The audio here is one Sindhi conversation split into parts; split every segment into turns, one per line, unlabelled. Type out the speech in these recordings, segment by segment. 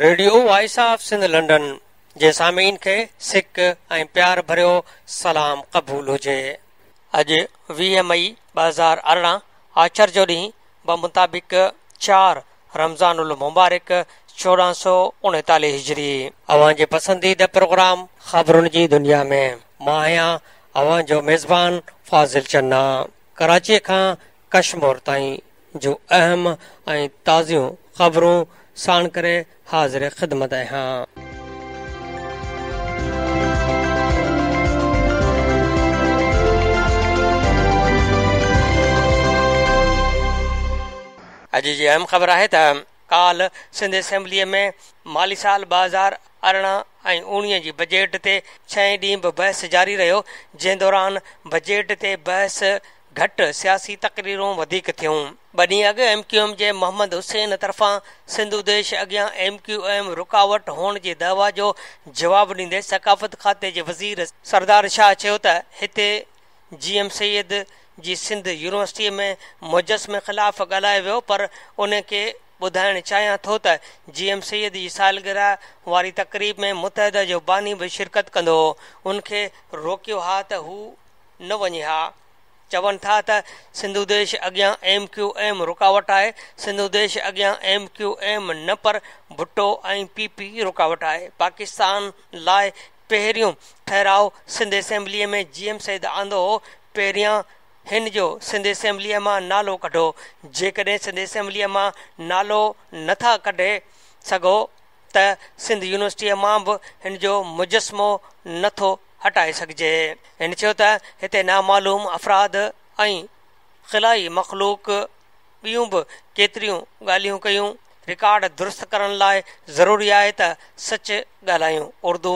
Radio voice of Sindh London جي سامعين کي سڪ ۽ پيار ڀريو سلام قبول هجي. اڄ 20 مئي 2018 آچر جو ڏينهن بمطابق 4 رمضان المبارڪ 1439 هجري. اوهان جي پسنديده پروگرام خبرن جي دنيا ۾ مان آهيان اوهان جو ميزبان فاضل چنا ڪراچي کان ڪشمور تائين جون اهم ۽ تازيون خبرون ساڻ ڪري حاضر خدمت آهيان. اڄ جي اهم خبر آهي ته ڪالهه سنڌ اسيمبليء ۾ مالي سال 2018 ۽ 19 جي بجيٽ تي ڇهين ڏينهن به بحث جاري رهيو، جنهن دوران بجيٽ تي بحث گهٽ سياسي تقريرون وڌيڪ ٿيون. ٻه ڏينهن اڳ ايم ڪيو ايم جي محمد حسين طرفان سنڌو ديش اڳيان ايم ڪيو ايم رڪاوٽ هئڻ جي دعويٰ جو جواب ڏيندي ثقافت کاتي جي وزير سردار شاهه چيو ته هتي جي ايم سيد جي سنڌ يونيورسٽي ۾ مجسمي خلاف ڳالهايو ويو پر انهن کي ٻڌائڻ چاهيان ٿو ته جي ايم سيد جي سالگرهه واري تقريب ۾ متحده جو باني به شرڪت ڪندو هو ان کي روڪيو ها ته هو نه وڃي ها. چون ٿا ته سنڌوديش اڳيان ايم ڪيو ايم رڪاوٽ آهي، سنڌوديش اڳيان ايم ڪيو ايم نه پر ڀٽو ۽ پي پي رڪاوٽ آهي. پاڪستان لاء پهريون ٺهراء سنڌ اسيمبليء ۾ جي ايم سيد آندو هو، پهريان هن جو سنڌ اسيمبليء مان نالو ڪڍو، جيڪڏهن سنڌ اسيمبليء مان نالو نه ٿا ڪڍي سگهو ته سنڌ يونيورسٽيء مان به هن جو مجسمو نه ٿو هٽائي سگهجي. هن چيو ته هتي نامعلوم افراد ۽ خلائي مخلوق ٻيون به ڪيتريون ڳالهيون ڪيون، رڪارڊ درست ڪرڻ لاء ضروري آهي ته سچ ڳالهايون، اردو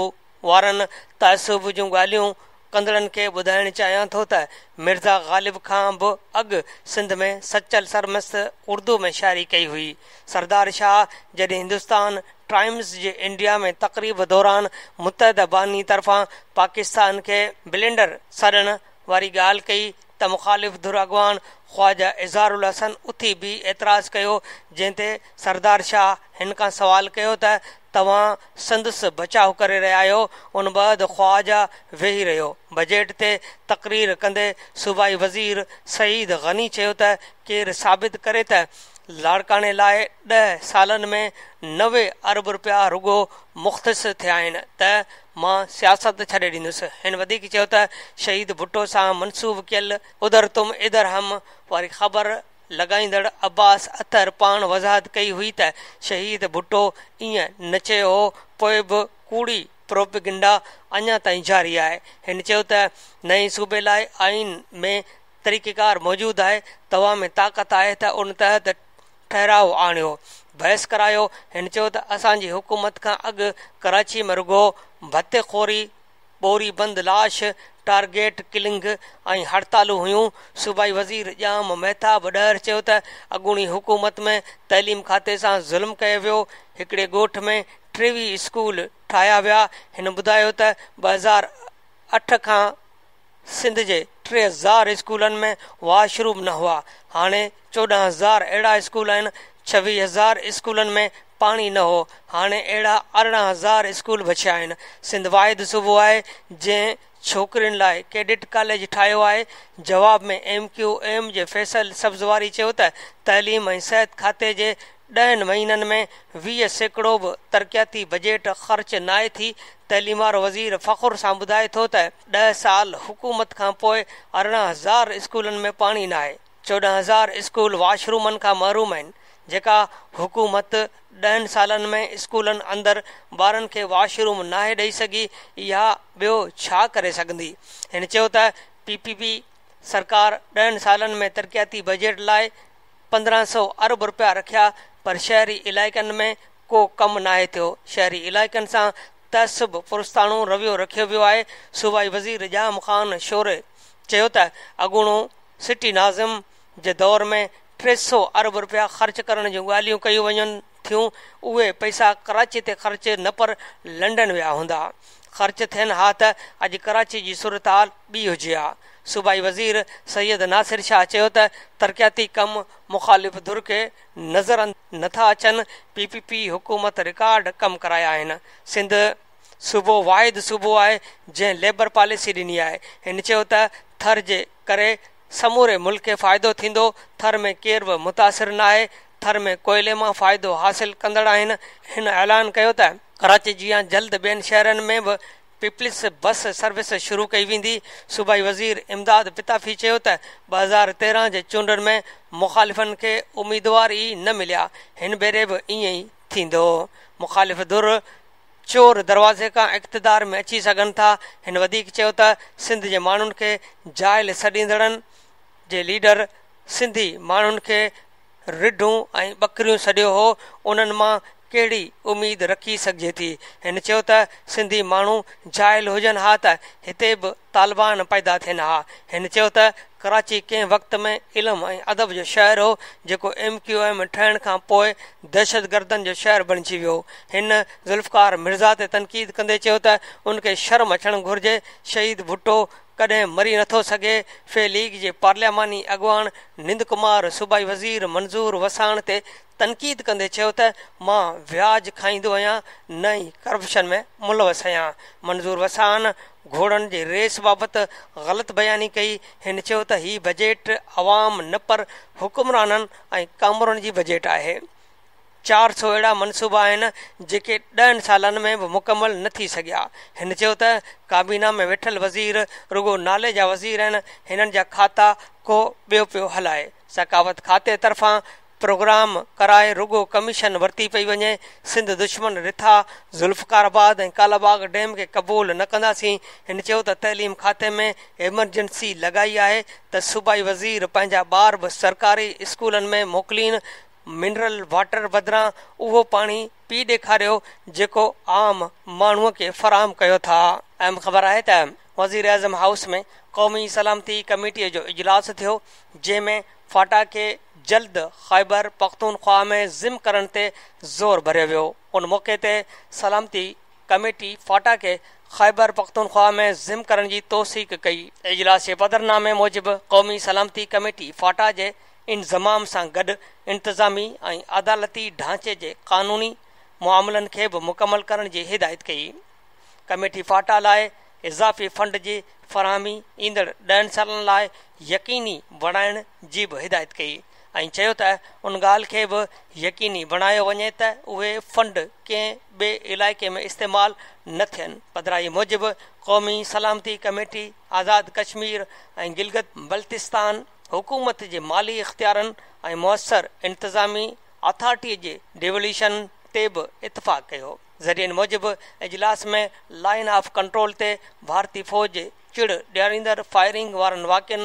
وارن تعصب جون ڳالهيون ڪندڙن کي ٻڌائڻ چاهيان ٿو ته مرزا غالب کان به اڳ سنڌ ۾ سچل سرمست اردو ۾ شاعري ڪئي هئي. سردار شاهه جڏهن هندستان ٽائيمز جي انڊيا ۾ تقريب دوران متحده باني طرفان پاڪستان کي بلينڊر سڏڻ واري ڳالهه ڪئي ته مخالف ڌر اڳواڻ خواجه اظهار الحسن اٿي بيهي اعتراض ڪيو جنهن تي سردار شاهه هن کان سوال ڪيو ته توهان سندس بچاء ڪري رهيا آهيو ان بعد خواجه ويهي رهيو بجيٽ تي تقرير ڪندي صوبائي وزير سعيد غني چيو ته ڪير ثابت ڪري ته لاڙڪاڻي لاء 10 سالن ۾ 90 ارب رپيا رڳو مختص ٿيا آهن ته مان سياست ڇڏي ڏيندس. هن وڌيڪ چيو ته شهيد ڀٽو سان منسوب ڪيل ادهر تم ادهر هم واري خبر لڳائيندڙ عباس اطهر پاڻ وضاحت ڪئي هئي ته شهيد ڀٽو ائين نه چيو هو پوء به ڪوڙي پروپيگنڊا اڃا تائين جاري آهي. هن چيو ته نئين صوبي لاء آئين ۾ طريقيڪار موجود آهي، توهان ۾ طاقت آهي ته ان تحت ٺهراء آڻيو، بحث ڪرايو، هن چيو ته اسان جي حڪومت کان اڳ ڪراچي ۾ رڳو ڀتي خوري، ٻوري بند لاش، ٽارگيٽ ڪلنگ ۽ هڙتالون هيون، صوبائي وزير ڄام مهتاب ڏهر چيو ته اڳوڻي حڪومت ۾ تعليم کاتي سان ظلم ڪيو ويو، هڪڙي ڳوٺ ۾ 23 اسڪول ٺاهيا ويا، هن ٻڌايو ته 2008 کان سنڌ جي 3000 اسڪولن ۾ واش روم نه هئا، هاڻي 14000 اهڙا اسڪول آهن، 26000 اسڪولن ۾ پاڻي نه هو، هاڻي اهڙا 18000 اسڪول بچيا آهن، سنڌ واحد صوبو آهي جنهن ڇوڪرين لاء ڪيڊٽ ڪاليج ٺاهيو آهي، جواب ۾ ايم ڪيو ايم جي فيصل سبزواري چيو ته تعليم ۽ صحت کاتي جي 10 مهينن ۾ 20% به ترقياتي بجيٽ خرچ ناهي ٿي، تعليم وارو وزير فخر سان ٻڌائي ٿو ته 10 سال حڪومت کان پوء 18,000 اسڪولن ۾ پاڻي ناهي، 14,000 اسڪول واش رومن کان محروم آهن، جيڪا حڪومت 10 سالن ۾ اسڪولن اندر ٻارن کي واش روم ناهي ڏئي سگهي اها ٻيو ڇا ڪري سگهندي؟ هن چيو ته پي پي پي سرڪار 10 سالن ۾ ترقياتي بجيٽ لاء 1500 ارب رپيا رکيا پر شهري علائقن ۾ ڪو ڪم ناهي ٿيو، شهري علائقن سان تعصب پرستاڻو رويو رکيو ويو آهي، صوبائي وزير ڄام خان شوري چيو ته اڳوڻو سٽي ناظم جي دور ۾ 300 ارب رپيا خرچ ڪرڻ جون ڳالهيون ڪيون وڃن ٿيون، اهي پئسا ڪراچي تي خرچ نه پر لنڊن ويا هوندا. خرچ ٿين ها ته اڄ ڪراچي جي صورتحال ٻي هجي ها. صوبائي وزير سيد ناصر شاهه چيو ته ترقياتي ڪم مخالف ڌر کي نظر نٿا اچن، پي پي پي حڪومت رڪارڊ ڪم ڪرايا آهن، سنڌ صوبو واحد صوبو آهي جنهن ليبر پاليسي ڏني آهي. هن چيو ته ٿر جي ڪري سموري ملڪ کي فائدو ٿيندو، ٿر ۾ ڪير به متاثر ناهي، ٿر ۾ ڪوئلي مان فائدو حاصل ڪندڙ آهن. هن اعلان ڪيو ته ڪراچي جيان جلد ٻين شهرن ۾ به پيپلز بس سروس شروع ڪئي ويندي. صوبائي وزير امداد پتافي چيو ته 2013 جي چونڊن ۾ مخالفن کي اميدوار ئي نه مليا، هن ڀيري به ائين ئي ٿيندو، مخالف ڌر چور دروازي کان اقتدار ۾ اچي سگهن ٿا. هن وڌيڪ چيو ته سنڌ جي ماڻهن کي جاهل سڏيندڙن جي ليڊر سنڌي ماڻهن کي رڍون ۽ ٻڪريون سڏيو هو، انهن مان ڪهڙي اميد رکي سگهجي ٿي؟ هن چيو ته سنڌي ماڻهو جاهل هجن ها ته هتي به طالبان پيدا ٿين ها. هن چيو ته ڪراچي ڪنهن وقت ۾ علم ۽ ادب جو شهر هو، جيڪو ايم ڪيو ايم ٺهڻ کان پوء دهشتگردن جو شهر بڻجي ويو. هن ذوالفقار مرزا تي تنقيد ڪندي چيو ته ان کي شرم اچڻ گهرجي، شهيد ڀٽو ڪڏهن مري نٿو سگهي. ف ليگ جي پارلياماني اڳواڻ نند ڪمار صوبائي وزير منظور وساڻ تي تنقيد ڪندي چيو ته مان وياج کائيندو آهيان نه ئي ڪرپشن ۾ ملوث آهيان. منظور وساڻ گهوڙن جي ريس بابت غلط بياني ڪئي. هن چيو ته هي بجيٽ عوام نه پر حڪمرانن ۽ ڪامورن جي بجيٽ آهي. 400 اهڙا منصوبا آهن جيڪي 10 سالن ۾ به مڪمل نه ٿي سگهيا. هن چيو ته ڪابينا ۾ ويٺل وزير رڳو نالي جا وزير آهن، هنن جا کاتا ڪو ٻيو پيو هلائي. ثقافت کاتي طرفان پروگرام ڪرائي رڳو ڪميشن ورتي پئي وڃي، سنڌ دشمن رٿا ذوالفقار آباد ۽ ڪالاباغ ڊيم کي قبول نه ڪنداسين. هن چيو ته تعليم کاتي ۾ ايمرجنسي لڳائي آهي ته صوبائي وزير پنهنجا ٻار به سرڪاري اسڪولن ۾ موڪلين، منرل واٽر بدران اهو پاڻي پي ڏيکاريو جيڪو عام ماڻهو کي فراهم ڪيو ٿا. اهم خبر آهي ته وزيراعظم هائوس ۾ قومي سلامتي ڪميٽي جو اجلاس ٿيو جنهن ۾ فاٽا کي جلد خيبر پختونخوا ۾ ضم ڪرڻ تي زور ڀريو ويو. ان موقعي تي سلامتي ڪميٽي فاٽا کي خيبر پختونخوا ۾ ضم ڪرڻ جي توثيق ڪئي. اجلاس جي پڌرنامي موجب قومي سلامتي ڪميٽي فاٽا جي انضمام سان گڏ انتظامي ۽ عدالتي ڍانچي جي قانوني معاملن کي به مڪمل ڪرڻ جي هدايت ڪئي. ڪميٽي فاٽا لاء اضافي فنڊ جي فراهمي ايندڙ 10 سالن لاء يقيني بڻائڻ جي به هدايت ڪئي ۽ چيو ته ان ڳالهه کي به يقيني بڻايو وڃي ته اهي فنڊ ڪنهن ٻئي علائقي ۾ استعمال نه ٿين. پڌرائي موجب قومي سلامتي ڪميٽي آزاد ڪشمير ۽ گلگت بلتستان حڪومت جي مالي اختيارن ۽ موثر انتظامي اٿارٽي جي ڊيوليوشن تي به اتفاق ڪيو. ذريعن موجب اجلاس ۾ لائن آف ڪنٽرول تي ڀارتي فوج جي چڙ ڏياريندڙ فائرنگ وارن واقعن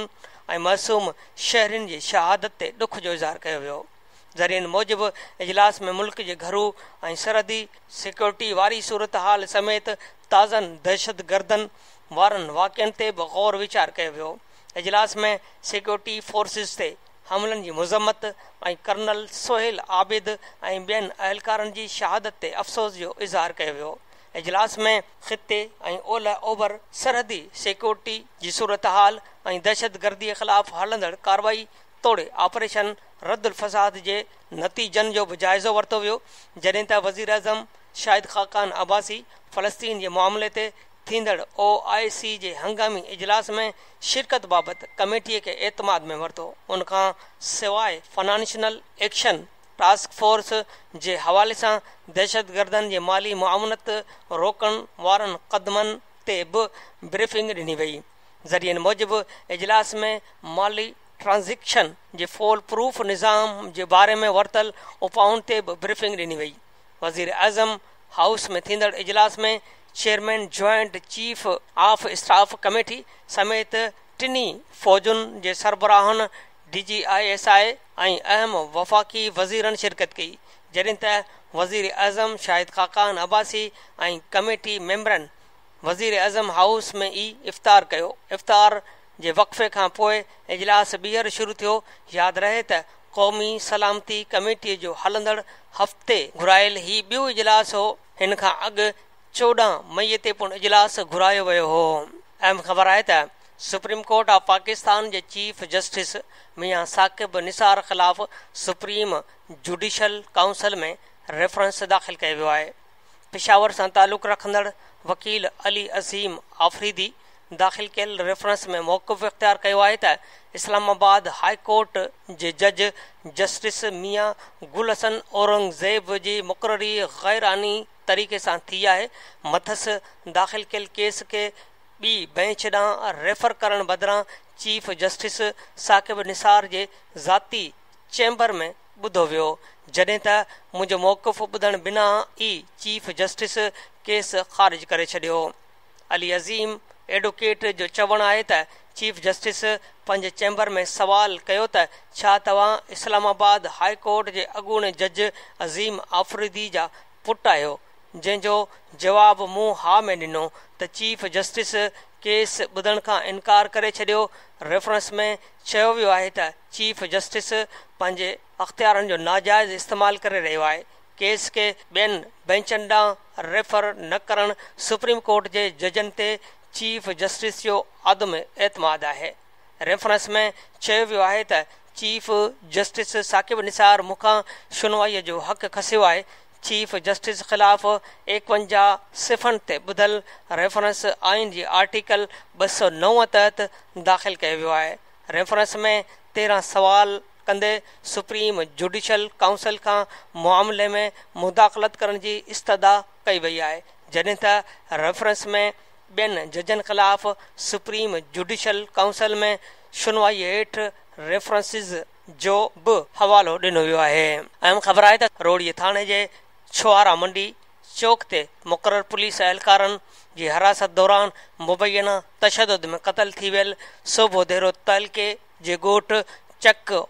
۽ معصوم شهرين جي شهادت تي ڏک جو اظهار ڪيو ويو. ذريعن موجب اجلاس ۾ ملڪ جي گهرو ۽ سرحدي سيڪيورٽي واري صورتحال سميت تازن دهشتگردن وارن واقعن تي به غور ويچار ڪيو ويو. اجلاس ۾ سيڪيورٽي فورسز تي حملن جي مذمت ۽ ڪرنل سهيل عابد ۽ ٻين اهلڪارن جي شهادت تي افسوس جو اظهار ڪيو ويو. اجلاس ۾ خطي ۽ اولهه اوڀر سرحدي سيڪيورٽي جي صورتحال ۽ دهشتگردي خلاف هلندڙ ڪارروائي توڙي آپريشن رد الفساد جي نتيجن جو به جائزو ورتو ويو، جڏهن ته وزيراعظم شاهد خاقان عباسي فلسطين جي معاملي تي ٿيندڙ او آء سي جي هنگامي اجلاس ۾ شرڪت بابت ڪميٽي کي اعتماد ۾ ورتو. ان کان سواء فنانشنل ايڪشن ٽاسڪ فورس جي حوالي سان دهشتگردن جي مالي معاونت روڪڻ وارن قدمن تي به بريفنگ ڏني وئي. ذريعن موجب اجلاس ۾ مالي ٽرانزيڪشن جي فول پروف نظام جي باري ۾ ورتل اپائن تي به بريفنگ ڏني وئي. وزيراعظم هائوس ۾ ٿيندڙ اجلاس ۾ chairman joint chief of staff committee سميت ٽنهي فوجن جي سربراهن، D G I S I ۽ اهم وفاقي وزيرن شرڪت ڪئي، جڏهن ته وزيراعظم شاهد خاقان عباسي ۽ ڪميٽي ميمبرن وزيراعظم هائوس ۾ ئي افطار ڪيو. افطار جي وقفي کان پوء اجلاس ٻيهر شروع ٿيو. ياد رهي ته قومي سلامتي ڪميٽي جو هلندڙ هفتي گهرايل هي ٻيو اجلاس هو. هن کان اڳ 14 مئي تي پڻ اجلاس گهرايو ويو هو. اهم خبر آهي ته سپريم ڪورٽ آف پاڪستان جي چيف جسٽس ميان ثاقب نثار خلاف سپريم جوڊيشل ڪائونسل ۾ ريفرنس داخل ڪيو ويو آهي. پشاور سان تعلق رکندڙ وڪيل علي عظيم آفريدي داخل ڪيل ريفرنس ۾ موقف اختيار ڪيو آهي ته اسلام آباد هاء ڪورٽ جي جج جسٽس ميان گل حسن اورنگزيب جي مقرري غير آئيني طريقي سان ٿي آهي، مٿس داخل ڪيل ڪيس کي ٻي بئنچ ڏانهن ريفر ڪرڻ بدران چيف جسٽس ثاقب نثار جي ذاتي چيمبر ۾ ٻڌو ويو، جڏهن ته منهنجو موقف ٻڌڻ بنا ئي چيف جسٽس ڪيس خارج ڪري ڇڏيو. علي عظيم ايڊووڪيٽ جو چوڻ آهي ته چيف جسٽس پنهنجي چيمبر ۾ سوال ڪيو ته ڇا توهان اسلام آباد هاء ڪورٽ جي اڳوڻي جج عظيم آفريدي جا پٽ آهيو؟ جنهن جو جواب مون ها ۾ ڏنو ته چيف جسٽس ڪيس ٻڌڻ کان انڪار ڪري ڇڏيو. ريفرنس ۾ چيو ويو آهي ته چيف جسٽس پنهنجي اختيارن جو ناجائز استعمال ڪري رهيو آهي، ڪيس کي ٻين بئنچن ڏانهن ريفر نه ڪرڻ سپريم ڪورٽ جي ججن تي چيف جسٽس جو عدم اعتماد آهي. ريفرنس ۾ چيو ويو آهي ته چيف جسٽس ثاقب نثار مون کان شنوائي جو حق کسيو آهي، چيف جسٽس خلاف 51 صفحن تي ٻڌل ريفرنس آئين جي آرٽيڪل 209 تحت داخل ڪيو ويو آهي. ريفرنس ۾ 13 سوال ڪندي سپريم جوڊيشل ڪائونسل کان معاملي ۾ مداخلت ڪرڻ جي استدعا ڪئي وئي آهي، جڏهن ته ريفرنس ۾ ٻين ججن خلاف سپريم جوڊيشل ڪائونسل ۾ شنوائي هيٺ ريفرنسز جو به حوالو ڏنو ويو آهي. اهم خبر آهي ته روهڙي ٿاڻي جي ڇوهارا منڊي چوڪ تي مقرر پوليس اهلڪارن جي حراست دوران مبينا تشدد ۾ قتل ٿي ويل سوڀوديرو تعلقي جي ڳوٺ چڪ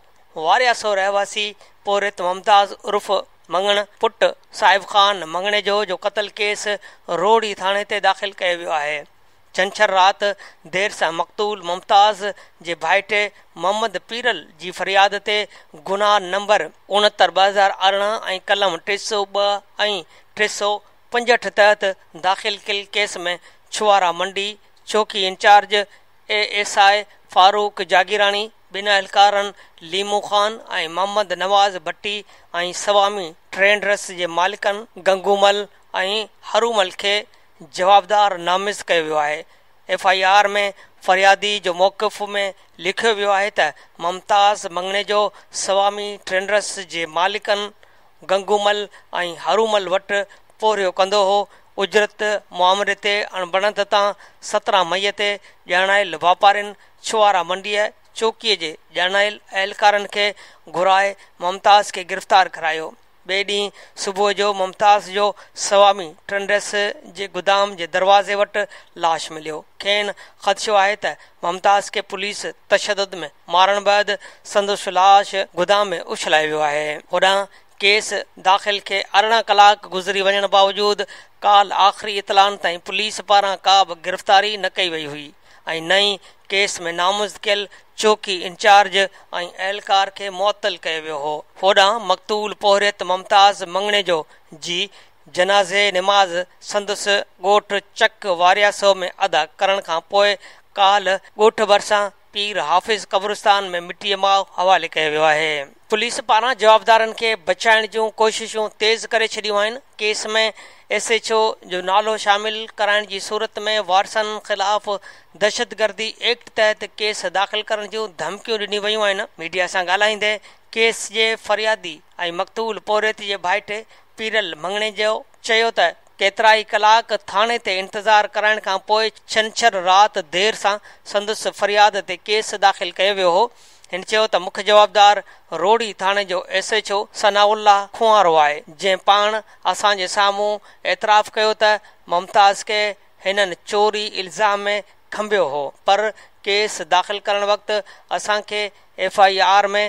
وارياسو رهواسي پورهيت ممتاز عرف مڱڻ پٽ صاحب خان مڱڻيجو جو قتل ڪيس روهڙي ٿاڻي تي داخل ڪيو ويو آهي. ڇنڇر رات دير سان مقتول ممتاز جي ڀائٽي محمد پيرل جي فرياد تي گناهه نمبر 69 2018 ۽ قلم 302 ۽ 365 تحت داخل ڪيل ڪيس ۾ ڇوهارا منڊي چوڪي incharge A S I Farooq Jagirani, ٻن اهلڪارن ليمو خان ۽ محمد نواز ڀٽي ۽ سوامي ٽريڊرس جي مالڪن گنگومل ۽ هرومل کي جوابدار نامزد ڪيو ويو آهي. ايف I R ۾ فريادي جو موقف ۾ لکيو ويو آهي ته ممتاز مڱڻيجو سوامي ٽريڊرس جي مالڪن گنگومل ۽ هرومل وٽ پورهيو ڪندو هو، اجرت معاملي تي اڻبڻت تان 17 مئي تي ڄاڻايل واپارين ڇوهارا منڊيء چوڪيء جي ڄاڻايل اهلڪارن کي گهرائي ممتاز کي گرفتار ڪرايو. ٻئي ڏينهن صبح جو ممتاز جو سوامي ٽريڊرس جي گدام جي دروازي وٽ لاش مليو. کين خدشو آهي ته ممتاز کي پوليس تشدد ۾ مارڻ بعد سندس لاش گدام ۾ اڇلايو ويو آهي. هوڏانهن ڪيس داخل کي 18 ڪلاڪ گذري وڃڻ باوجود ڪالهه آخري اطلاعن تائين پوليس پاران ڪا به گرفتاري نه ڪئي وئي هئي ۽ نه ئي ڪيس ۾ نامزد ڪيل چوڪي انچارج ۽ اهلڪار کي معطل ڪيو ويو هو. هوڏانهن مقتول پورهيت ممتاز مڱڻيجو جي جنازي نماز سندس ڳوٺ چڪ وارياسو ۾ ادا ڪرڻ کان پوء ڪالهه ڳوٺ ڀرسان پير حافظ قبرستان ۾ مٽيء ماء حوالي ڪيو ويو آهي. پوليس پاران جوابدارن کي بچائڻ جون ڪوششون تيز ڪري ڇڏيون آهن، ڪيس ۾ ايس ايڇ او جو نالو شامل ڪرائڻ جي صورت ۾ وارثن خلاف دهشتگردي ايڪٽ تحت ڪيس داخل ڪرڻ جون ڌمڪيون ڏنيون ويون آهن، ميڊيا سان ڳالهائيندي ڪيس جي فريادي ۽ مقتول پورهيت جي ڀائٽي پيرل مڱڻيجو چيو ته ڪيترائي ڪلاڪ ٿاڻي تي انتظار ڪرائڻ کان پوء ڇنڇر رات دير سان سندس فرياد تي ڪيس داخل ڪيو ويو هو. هن چيو ته مک جوابدار روهڙي ٿاڻي جو ايس ايڇ او ثناء الله کنوارو آهي، جنهن پاڻ اسان جي سامهون اعتراف ڪيو ته ممتاز کي هنن چوري الزام ۾ کنڀيو هو پر ڪيس داخل ڪرڻ وقت اسان کي F I R ۾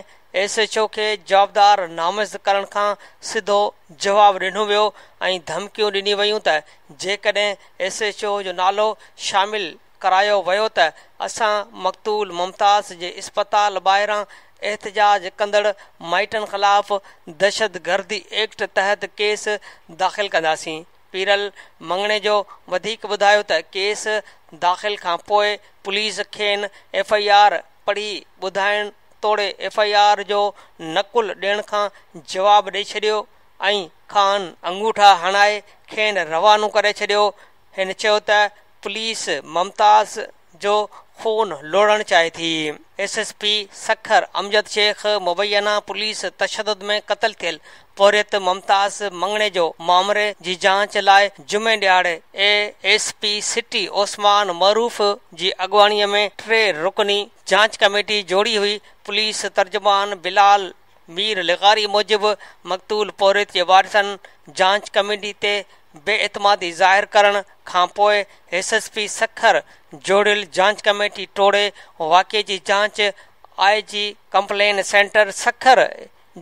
S H O کي جوابدار نامزد ڪرڻ کان سڌو جواب ڏنو ويو ۽ ڌمڪيون ڏنيون ويون ته جيڪڏهن ايس ايڇ او جو نالو شامل ڪرايو ويو ته اسان مقتول ممتاز جي اسپتال ٻاهران احتجاج ڪندڙ مائٽن خلاف دهشتگردي ايڪٽ تحت ڪيس داخل ڪنداسين. پيرل مڱڻيجو وڌيڪ ٻڌايو ته ڪيس داخل کان پوء پوليس کين ايف I R پڙهي ٻڌائڻ توڙي ايف I R جو نقل ڏيڻ کان جواب ڏئي ڇڏيو ۽ کانئن انگوٺا هڻائي کين روانو ڪري ڇڏيو. هن چيو ته پوليس ممتاز جو خون لوڙهڻ چاهي ٿي. S S P Sukkur Amjad Shaikh مبينا پوليس تشدد ۾ قتل ٿيل پورهيت ممتاز مڱڻيجو مامري جي جاچ لاء جمعي ڏهاڙي A S P city Usman Maroof جي اڳواڻي ۾ ٽي رڪني جاچ ڪميٽي جوڙي هئي. پوليس ترجمان بلال مير لغاري موجب مقتول پورهيت جي وارثن جاچ ڪميٽي تي بي اعتمادي ظاهر ڪرڻ کانپوء ايس ايس پي سکر جوڙيل جاچ ڪميٽي ٽوڙي واقعي جي جاچ آء جي ڪمپلين سينٽر سکر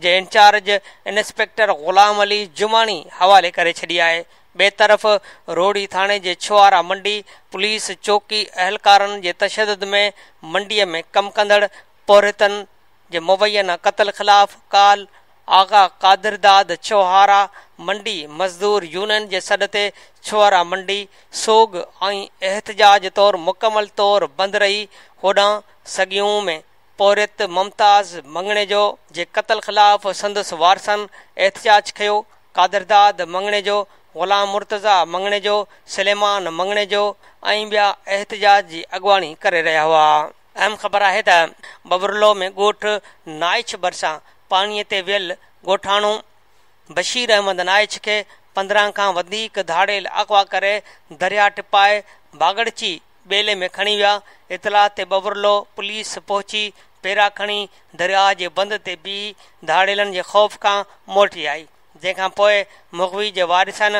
جي انچارج انسپيڪٽر غلام علي جماڻي حوالي ڪري ڇڏي آهي. ٻئي طرف روهڙي ٿاڻي جي ڇوهارا منڊي پوليس چوڪي اهلڪارن جي تشدد ۾ منڊي ۾ ڪم ڪندڙ پورهيتن جي مبينا قتل خلاف ڪالهه آغا قادر داد ڇوهارا منڊي مزدور يونين جي سڏ تي ڇوهارا منڊي سوڳ ۽ احتجاج طور مڪمل طور بند رهي. هوڏانهن سڳيون ۾ پورهيت ممتاز مڱڻيجو جي قتل خلاف سندس وارثن احتجاج ڪيو. قادر داد مڱڻيجو، غلام مرتضيٰ مڱڻيجو، سليمان مڱڻيجو ۽ ٻيا احتجاج جي اڳواڻي ڪري رهيا هئا. اهم خبر آهي ته ٻٻرلوء ۾ ڳوٺ نائچ ڀرسان پاڻي تي ويل ڳوٺاڻو بشير احمد نائچ کي 15 کان وڌيڪ ڌاڙيل اغوا ڪري درياء ٽپائي باگڙچي ٻيلي ۾ کڻي ويا. اطلاع تي ٻٻرلوء پوليس پهچي پيرا کڻي درياء جي بند تي بيهي ڌاڙيلن جي خوف کان موٽي آئي. جنهن کان پوء مغوي جي وارثن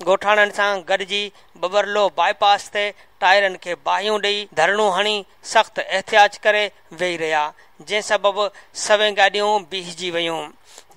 ڳوٺاڻن سان گڏجي ٻٻرلوء باء پاس تي ٽائرن کي باهيون ڏئي ڌرڻو هڻي سخت احتجاج ڪري ويهي رهيا، جنهن سبب سوين گاڏيون بيهجي ويون،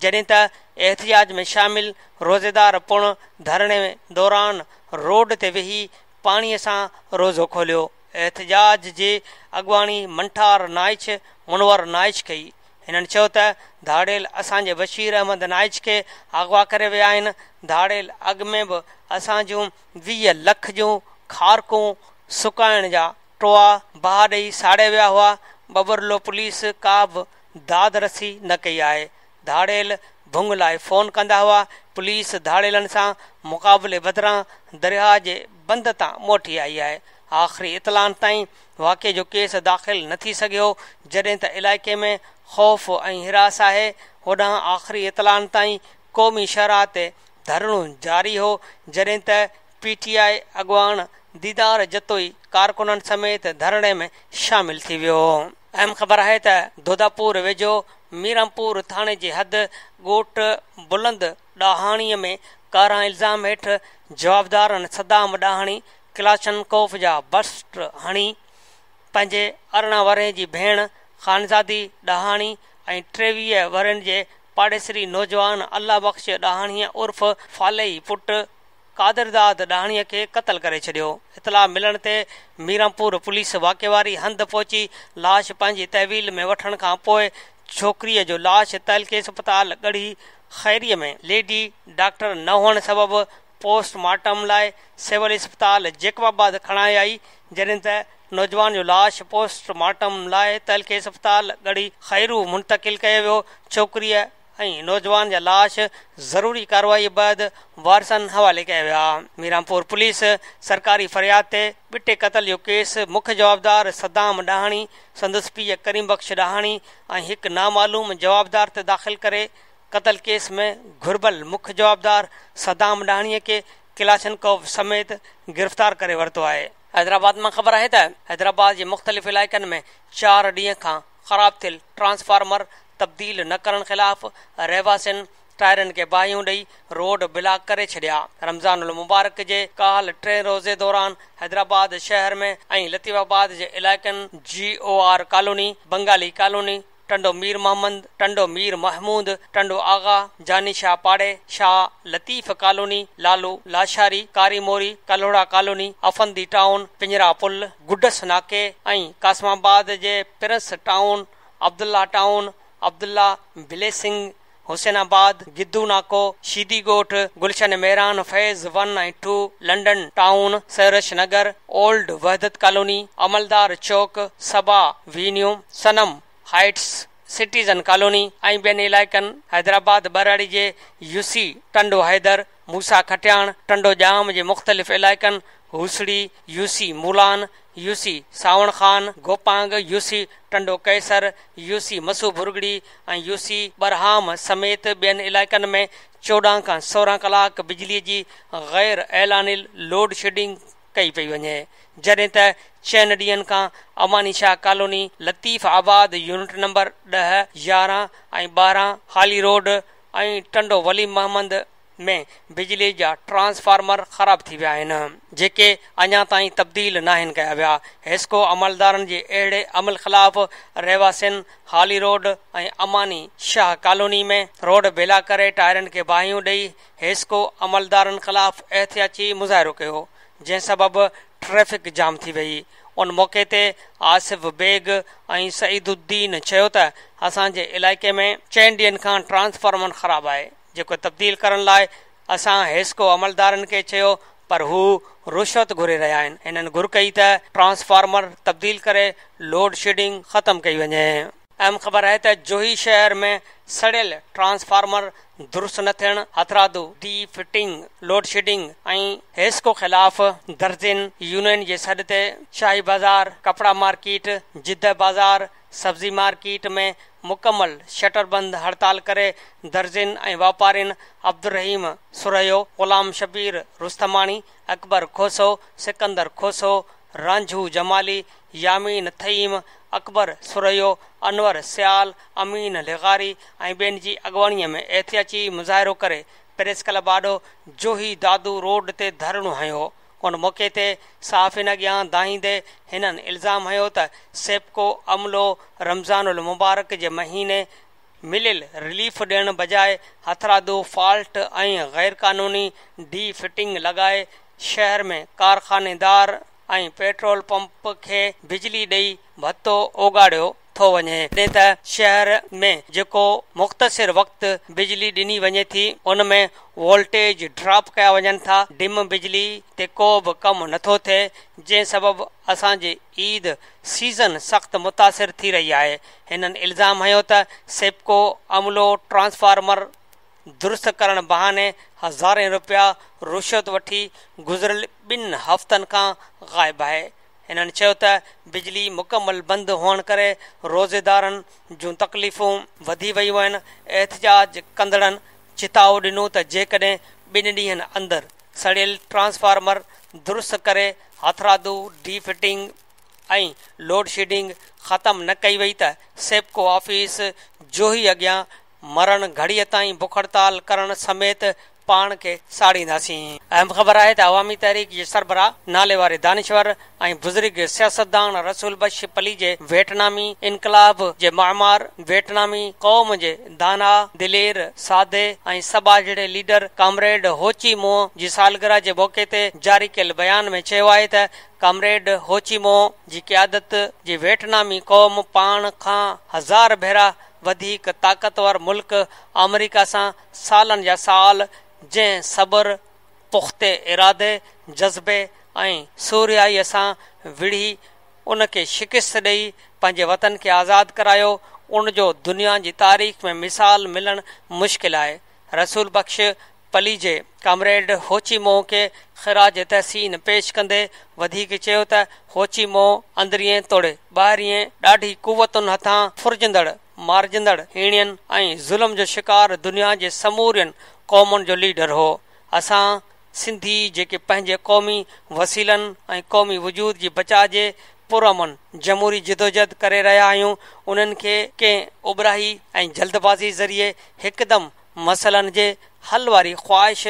جڏهن ته احتجاج ۾ شامل روزيدار پڻ ڌرڻي دوران روڊ تي ويهي پاڻي سان روزو کوليو. احتجاج جي اڳواڻي منٺار نائچ، منور نائچ ڪئي. هنن چيو ته ڌاڙيل اسان جي بشير احمد نائچ کي اغوا ڪري ويا آهن، ڌاڙيل اڳ ۾ به اسان جون 20 لک جون کارڪون سڪائڻ جا ٽوئا باهه ڏئي ساڙي ويا هئا، ٻٻرلوء پوليس ڪا به داد رسي نه ڪئي آهي، ڌاڙيل ڀنگ لاء فون ڪندا هئا، پوليس ڌاڙيلن سان مقابلي بدران درياهه جي بند تان موٽي آئي آهي، آخري اطلاعن تائين واقعي جو ڪيس داخل نه ٿي سگهيو، جڏهن ته علائقي ۾ خوف ۽ هراس آهي، هوڏانهن آخري اطلاعن تائين قومي شاهراهه تي ڌرڻو جاري هو، جڏهن ته پي ٽي آء اڳواڻ ديدار جتوئي ڪارڪنن سميت ڌرڻي ۾ شامل ٿي ويو. اهم خبر آهي ته دوداپور ويجهو ميرانپور ٿاڻي جي حد ڳوٺ بلند ڏاهاڻي ۾ ڪارنهن الزام هيٺ جوابدارن صدام ڏاهاڻي ڪلاشنڪوف جا برسٽ هڻي پنهنجي 18 ورهين جي ڀيڻ خانزادي ڏاهاڻي ۽ 23 ورهين جي پاڙيسري نوجوان الله بخش ڏاهاڻي عرف فالحي پٽ قادرداد ڏاهاڻي کي قتل ڪري ڇڏيو. اطلاع ملڻ تي ميرانپور پوليس واقعي واري هنڌ پهچي لاش پنهنجي تحويل ۾ وٺڻ کان پوء ڇوڪريء جو لاش تعلقي اسپتال ڳڙهي خيري ۾ ليڊي ڊاڪٽر نه هئڻ سبب پوسٽ مارٽم لاء سول اسپتال جيڪب آباد کڻائي آئي، جڏهن ته نوجوان جو لاش پوسٽ مارٽم لاء تعلقي اسپتال ڳڙهي خيرو منتقل ڪيو ويو، ڇوڪريء ۽ نوجوان جا لاش ضروري ڪارروائي بعد وارثن حوالي ڪيا ويا. ميرانپور پوليس سرڪاري فرياد تي ٻٽي قتل جو ڪيس مک جوابدار صدام ڏاهاڻي، سندس پيء ڪريم بخش ڏاهاڻي ۽ هڪ نامعلوم جوابدار تي داخل ڪري قتل ڪيس ۾ گهربل مک جوابدار صدام ڏاهاڻي کي ڪلاشنڪوف سميت گرفتار ڪري ورتو آهي. حيدرآباد مان خبر آهي ته حيدرآباد جي مختلف علائقن ۾ چار ڏينهن کان خراب ٿيل ٽرانسفارمر تبديل نه ڪرڻ خلاف رهواسين ٽائرن کي باهيون ڏئي روڊ بلاڪ ڪري ڇڏيا. رمضان المبارڪ جي ڪالهه ٽئين روزي دوران حيدرآباد شهر ۾ ۽ لطيف آباد جي علائقن G O R colony, Bengali colony, Tando Mir Muhammad, Tando Mir Mahmood, Tando Agha, Jani Shah پاڙي، شاهه لطيف ڪالوني، لالو لاشاري، ڪاري موري، ڪلهوڙا ڪالوني، افندي ٽائون، پڃرا پل، گڊس ناڪي ۽ قاسم آباد جي prince town, Abdullah town, Abdullah blessing Hussainabad, Guddu Nako, Sheedi Goth, Gulshan Mehran phase one ۽ two, London town, Sehrish Nagar, old Wahdat colony, Amaldar Chowk, Saba avenue, Sanam heights, citizen colony ۽ ٻين علائقن حيدرآباد ٻهراڙي جي يوسي ٽنڊو حيدر، موسيٰ کٽياڻ، ٽنڊو ڄام جي مختلف علائقن Hosri, UC Molan, UC Sawan Khan, Gopang, UC Tando Qaiser, UC Masu Bhurgri ۽ UC Barham سميت ٻين علائقن ۾ 14 کان 16 ڪلاڪ بجلي جي غير اعلانيل لوڊشيڊنگ ڪئي پئي وڃي، جڏهن ته چئن ڏينهن کان Amani Shah colony, Latifabad unit number 10، 11 ۽ 12، Hali road ۽ Tando Wali Muhammad ۾ بجلي جا ٽرانسفارمر خراب ٿي ويا آهن، جيڪي اڃا تائين تبديل ناهن ڪيا ويا. حيسڪو عملدارن جي اهڙي عمل خلاف رهواسين Hali road ۽ Amani Shah colony ۾ road block ڪري ٽائرن کي باهيون ڏئي حيسڪو عملدارن خلاف احتجاجي مظاهرو ڪيو، جنهن سبب ٽريفڪ جام ٿي وئي. ان موقعي تي آصف بيگ ۽ سعيد الدين چيو ته اسان جي علائقي ۾ چئن ڏينهن کان ٽرانسفارمر خراب آهي، جيڪو تبديل ڪرڻ لاء اسان حيسڪو عملدارن کي چيو پر هو رشوت گهري رهيا آهن. هنن گهر ڪئي ته ٽرانسفارمر تبديل ڪري لوڊشيڊنگ ختم ڪئي وڃي. اهم خبر آهي ته جوهي شهر ۾ سڙيل ٽرانسفارمر درست نه ٿيڻ، هٿرادو ڊي فٽنگ، لوڊشيڊنگ ۽ حيسڪو خلاف درزين يونين جي سڏ تي شاهي بازار، ڪپڙا مارڪيٽ، جده بازار، سبزي مارڪيٽ ۾ مڪمل شٽر بند هڙتال ڪري درزين ۽ واپارين عبدالرحيم سرهيو، غلام شبير رستماڻي، اڪبر کوسو، سڪندر کوسو، رانجهو جمالي، يامين ٿهيم، اڪبر سرهيو، انور سيال، امين لغاري ۽ ٻين جي اڳواڻي ۾ احتجاجي مظاهرو ڪري پريس ڪلب آڏو جوهي دادو روڊ تي ڌرڻو هنيو. ان موقعي تي صحافين اڳيان دانهيندي هنن الزام هنيو ته سيپڪو عملو رمضان المبارڪ جي مهيني مليل رليف ڏيڻ بجاء هٿرادو فالٽ ۽ غيرقانوني ڊي فٽنگ لڳائي شهر ۾ ڪارخانيدار ۽ پيٽرول پمپ کي بجلي ڏئي ڀتو اوڳاڙيو ٿو وڃي. جڏهن ته شهر ۾ جيڪو مختصر وقت بجلي ڏني وڃي ٿي ان ۾ وولٽيج ڊراپ ڪيا وڃن ٿا، ڊم بجلي تي ڪو به ڪم نٿو ٿئي، جنهن سبب اسان جي عيد سيزن سخت متاثر ٿي رهي آهي. هنن الزام هنيو ته سيپڪو عملو ٽرانسفارمر درست ڪرڻ بهاني هزارين رپيا رشوت وٺي گذريل ٻن هفتن کان غائب آهي. هنن چيو ته بجلي مڪمل بند هئڻ ڪري روزيدارن جون تڪليفون وڌي ويون آهن. احتجاج ڪندڙن چتاء ڏنو ته جيڪڏهن ٻن ڏينهن اندر سڙيل ٽرانسفارمر درست ڪري هٿرادو ڊي فٽنگ ۽ لوڊشيڊنگ ختم نه ڪئي وئي ته سيپڪو آفيس جوهي اڳيان مرڻ گهڙيء تائين بک هڙتال ڪرڻ سميت پاڻ کي ساڙينداسين. اهم خبر آهي ته عوامي تحريڪ جي سربراهه، ناليواري دانشور ۽ بزرگ سياستدان رسول بخش پليجي ويٽنامي انقلاب جي معمار، ويٽنامي قوم جي داناء، دلير، سادي ۽ سٻاجهڙي ليڊر ڪامريڊ هوچي منهه جي سالگرهه جي موقعي تي جاري ڪيل بيان ۾ چيو آهي ته ڪامريڊ هوچي منهه جي قيادت جي ويٽنامي قوم پاڻ کان هزار ڀيرا وڌيڪ طاقتور ملڪ آمريڪا سان سالن جا سال جنهن صبر، پختي ارادي، جذبي ۽ سورهيائيء سان وڙهي ان کي شڪست ڏئي پنهنجي وطن کي آزاد ڪرايو، ان جو دنيا جي تاريخ ۾ مثال ملڻ مشڪل آهي. رسول بخش پليجي ڪامريڊ هوچي منهه کي خراج تحسين پيش ڪندي وڌيڪ چيو ته هوچي منهه اندرين توڙي ٻاهرين ڏاڍي قوتن هٿان ڦرجندڙ، مارجندڙ، هيڻين ۽ ظلم جو شڪار دنيا جي سمورين قومن جو ليڊر هو. اسان سنڌي جيڪي پنهنجي قومي وسيلن ۽ قومي وجود جي بچاء جي پرامن جمهوري جدوجهد ڪري رهيا آهيون انهن کي ڪنهن اٻهرائي ۽ جلدبازي ذريعي هڪدم مسئلن جي حل واري خواهش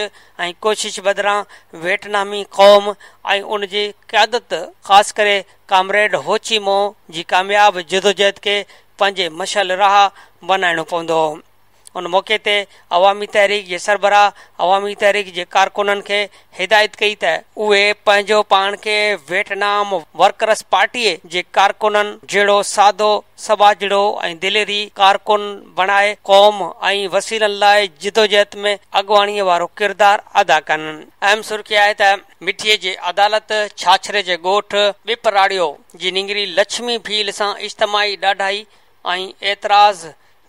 ۽ ڪوشش بدران ويٽنامي قوم ۽ ان جي قيادت خاص ڪري ڪامريڊ هوچي منهه جي ڪامياب جدوجهد کي پنهنجي مشعل راهه بنائڻو پوندو. ان موقعي تي عوامي تحريڪ جي سربراهه عوامي تحريڪ جي ڪارڪنن کي هدايت ڪئي ته اهي پنهنجو پاڻ کي ويٽنام ورڪرس پارٽي جي ڪارڪنن جهڙو سادو، سٻاجهڙو ۽ دليري ڪارڪن بڻائي قوم ۽ وسيلن لاء جدوجهد ۾ اڳواڻي وارو ڪردار ادا ڪن. اهم سرخي آهي ته مٺي جي عدالت ڇاڇري جي ڳوٺ ٻپراڙيو جي نينگري لڇمي ڀيل سان اجتماعي ڏاڍائي ۽ اعتراض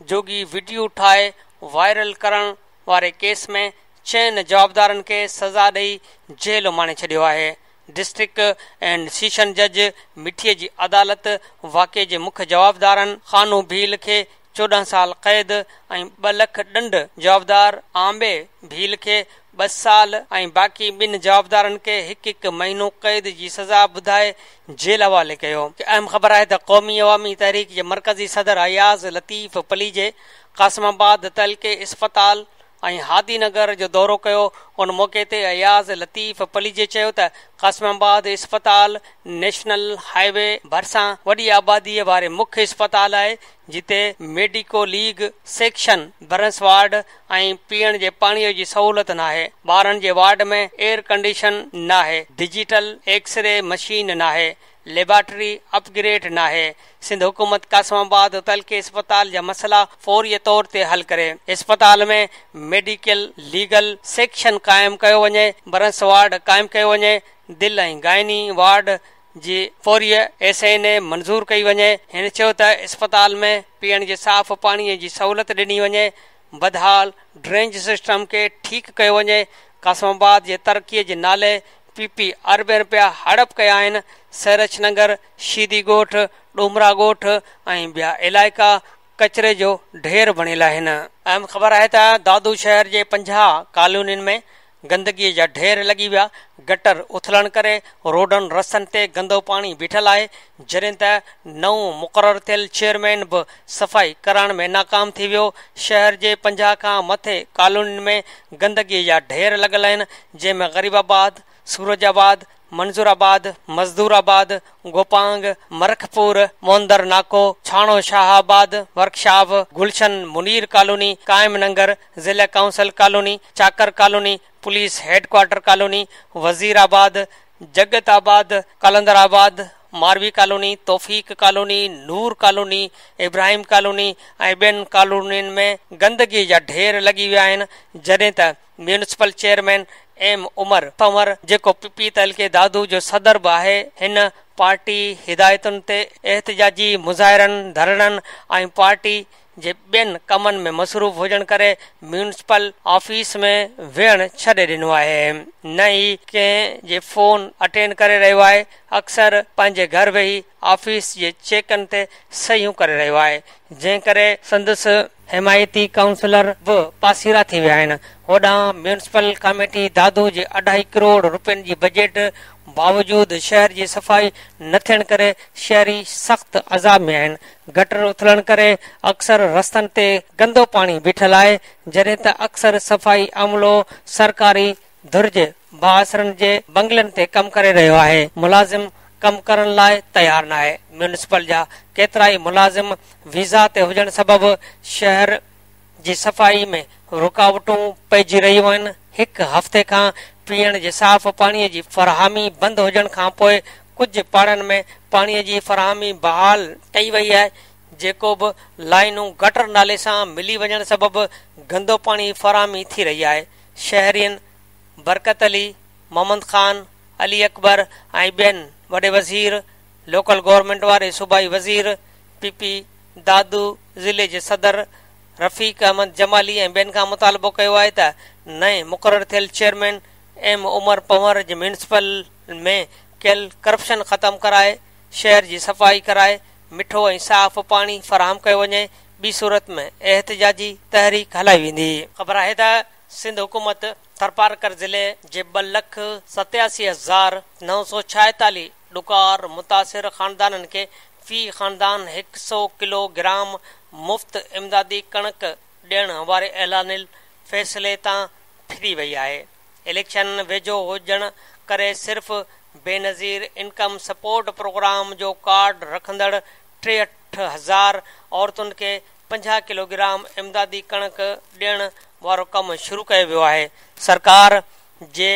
جوڳي وڊيو ٺاهي وائرل ڪرڻ واري ڪيس ۾ چئن جوابدارن کي سزا ڏئي جيل اماڻي ڇڏيو آهي. ڊسٽرڪٽ اينڊ سيشن جج مٺي جي عدالت واقعي جي مک جوابدارن خانو ڀيل کي 14 سال قيد ۽ 2 لک ڏنڊ، جوابدار آنبي ڀيل کي 2 سال ۽ باقي ٻن جوابدارن کي هڪ هڪ مهينو قيد جي سزا ٻڌائي جيل حوالي ڪيو. اهم خبر آهي ته قومي عوامي تحريڪ جي مرڪزي صدر اياز لطيف پليجي قاسم آباد تعلقي اسپتال ۽ هادي نگر جو دورو ڪيو. ان موقعي تي اياز لطيف پليجي چيو ته قاسم آباد اسپتال نيشنل هاء وي ڀرسان وڏي آبادي واري مک اسپتال آهي جتي medico legal section, burns ward ۽ پيئڻ جي پاڻي جي سهولت ناهي، ٻارن جي وارڊ ۾ ايئر ڪنڊيشن ناهي، ڊجيٽل ايڪسري مشين ناهي، ليبارٽري اپ گريڊ ناهي، سنڌ حڪومت قاسم آباد تعلقي اسپتال جا مسئلا فوري طور تي حل ڪري، اسپتال ۾ ميڊيڪل ليگل سيڪشن قائم ڪيو وڃي، برنس وارڊ قائم ڪيو وڃي، دل ۽ گائني وارڊ جي فوري ايس اين اي منظور ڪئي وڃي، هن چيو ته اسپتال ۾ پيئڻ جي صاف پاڻي جي سهولت ڏني وڃي، بدحال ڊرينج سسٽم کي ٺيڪ ڪيو وڃي، قاسم آباد جي ترقي جي نالي پي پي اربين رپيا هڙپ ڪيا آهن، سيرچ نگر، شيدي ڳوٺ، ڏومرا ڳوٺ ۽ ٻيا علائقا ڪچري جو ڍير بڻيل آهن. اهم خبر آهي ته دادو شهر جي 50 ڪالونين ۾ گندگي جا ڍير لڳي ويا، گٽر اٿلڻ ڪري روڊن رستن تي گندو پاڻي بيٺل آهي، جڏهن ته نئون مقرر ٿيل چيئرمين به صفائي ڪرائڻ ۾ ناڪام ٿي ويو، شهر جي 50 کان مٿي ڪالونين ۾ گندگي جا ڍير لڳل آهن، جنهن ۾ غريب آباد، سورج آباد، منظور آباد، مزدور آباد، گوپانگ، مرکپور، موندر ناڪو، ڇاڻو شاهه آباد، ورڪشاپ، گلشن منير ڪالوني، قائم ننگر، ضلع council colony, Chakar colony, police head quarter colony, وزير آباد، جڳت آباد، قلندر آباد، ماروي ڪالوني، توفيق ڪالوني، نور ڪالوني، ابراهيم ڪالوني ۽ ٻين ڪالونين ۾ گندگي جا ڍير لڳي ويا آهن، جڏهن ته ميونسپل چيئرمين ايم عمر پنهور جيڪو پي پي تعلقي دادو جو صدر به آهي هن پارٽي هدايتن تي احتجاجي مظاهرن، ڌرڻن ۽ پارٽي جي ٻين ڪمن ۾ مصروف هجڻ ڪري ميونسپل آفيس ۾ ويهڻ ڇڏي ڏنو آهي نه ئي ڪنهن جي فون اٽينڊ ڪري رهيو آهي اڪثر پنهنجي گهر ويهي آفيس جي چيڪن تي صحيحون ڪري رهيو آهي جنهن ڪري سندس حمايتي ڪائونسلر به پاسيرا ٿي ويا آهن. هوڏانهن ميونسپل ڪاميٽي دادو جي اڍائي ڪروڙ روپين جي بجيٽ باوجود شهر جي صفائي نه ٿيڻ ڪري شهري سخت عذاب ۾ آهن. گٽر اٿلڻ ڪري اڪثر رستن تي گندو پاڻي بيٺل آهي، جڏهن ته اڪثر صفائي عملو سرڪاري ڌر جي بااثرن جي بنگلن تي ڪم ڪري رهيو آهي، ملازم ڪم ڪرڻ لاء تيار ناهي، ميونسپل جا ڪيترائي ملازم ويزا تي هجڻ سبب شهر جي صفائي ۾ رڪاوٽون پئجي رهيون آهن، هڪ هفتي کان پيئڻ جي صاف پاڻي جي فراهمي بند هجڻ کانپوء ڪجهه پاڙن ۾ پاڻي جي فراهمي بحال ڪئي وئي آهي، جيڪو به لائنون گٽر نالي سان ملي وڃڻ سبب گندو پاڻي فراهمي ٿي رهي آهي، شهرين برڪت علي، محمد خان، علي اڪبر ۽ ٻين وڏي وزير، لوڪل گورنمينٽ واري صوبائي وزير، پي پي دادو ضلعي جي صدر رفيق احمد جمالي ۽ ٻين کان مطالبو ڪيو آهي ته نئين مقرر ٿيل چيئرمين ايم عمر پنهور جي ميونسپل ۾ ڪيل ڪرپشن ختم ڪرائي شهر جي صفائي ڪرائي مٺو ۽ صاف پاڻي فراهم ڪيو وڃي ٻي صورت ۾ احتجاجي تحريڪ هلائي ويندي. خبر آهي ته سنڌ حڪومت ٿرپارڪر ضلعي جي 287,946 ڏڪار متاثر خاندانن کي في خاندان 100 ڪلو گرام مفت امدادي ڪڻڪ ڏيڻ واري اعلانيل فيصلي تان ڦري وئي آهي. اليڪشن ويجهو هجڻ ڪري صرف بينظير انڪم سپورٽ پروگرام جو ڪارڊ رکندڙ 63,000 عورتن کي 50 ڪلوگرام امدادي ڪڻڪ ڏيڻ وارو ڪم شروع ڪيو ويو آهي. سرڪار جي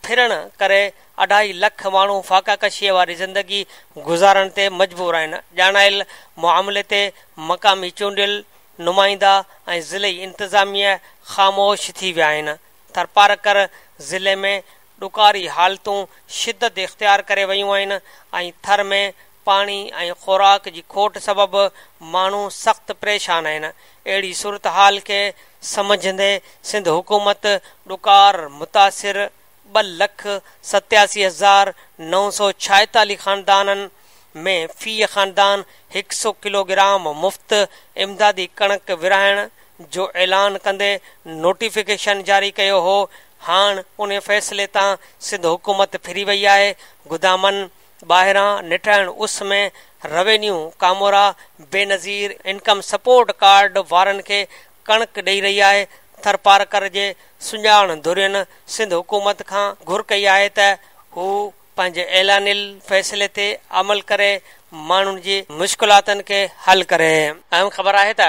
ڦرڻ ڪري اڍائي لک ماڻهو فاقاڪشيء واري زندگي گذارڻ تي مجبور آهن. ڄاڻايل معاملي تي مقامي چونڊيل نمائندا ۽ ضلعي انتظاميه خاموش ٿي ويا آهن. ٿرپارڪر ضلعي ۾ ڏڪاري حالتون شدت اختيار ڪري ويون آهن ۽ ٿر ۾ پاڻي ۽ خوراڪ جي کوٽ سبب ماڻهو سخت پريشان آهن. اهڙي صورتحال کي سمجهندي سنڌ حڪومت ڏڪار متاثر 2,87,946 خاندانن ۾ في خاندان هڪ سو ڪلو گرام مفت امدادي ڪڻڪ ورهائڻ جو اعلان ڪندي نوٽيفڪيشن جاري ڪيو هو، هاڻ ان فيصلي تان سنڌ حڪومت ڦري وئي آهي، گدامن ٻاهران نٽهڻ اس ۾ روينيو ڪامورا بينظير انڪم سپورٽ ڪارڊ وارن کي ڪڻڪ ڏئي رهي آهي، ٿرپارڪر جي سڄاڻ ڌرين سنڌ حڪومت کان گهر ڪئي آهي ته هو پنهنجي اعلانيل فيصلي تي عمل ڪري ماڻهن جي مشڪلاتن کي حل ڪري. اهم خبر آهي ته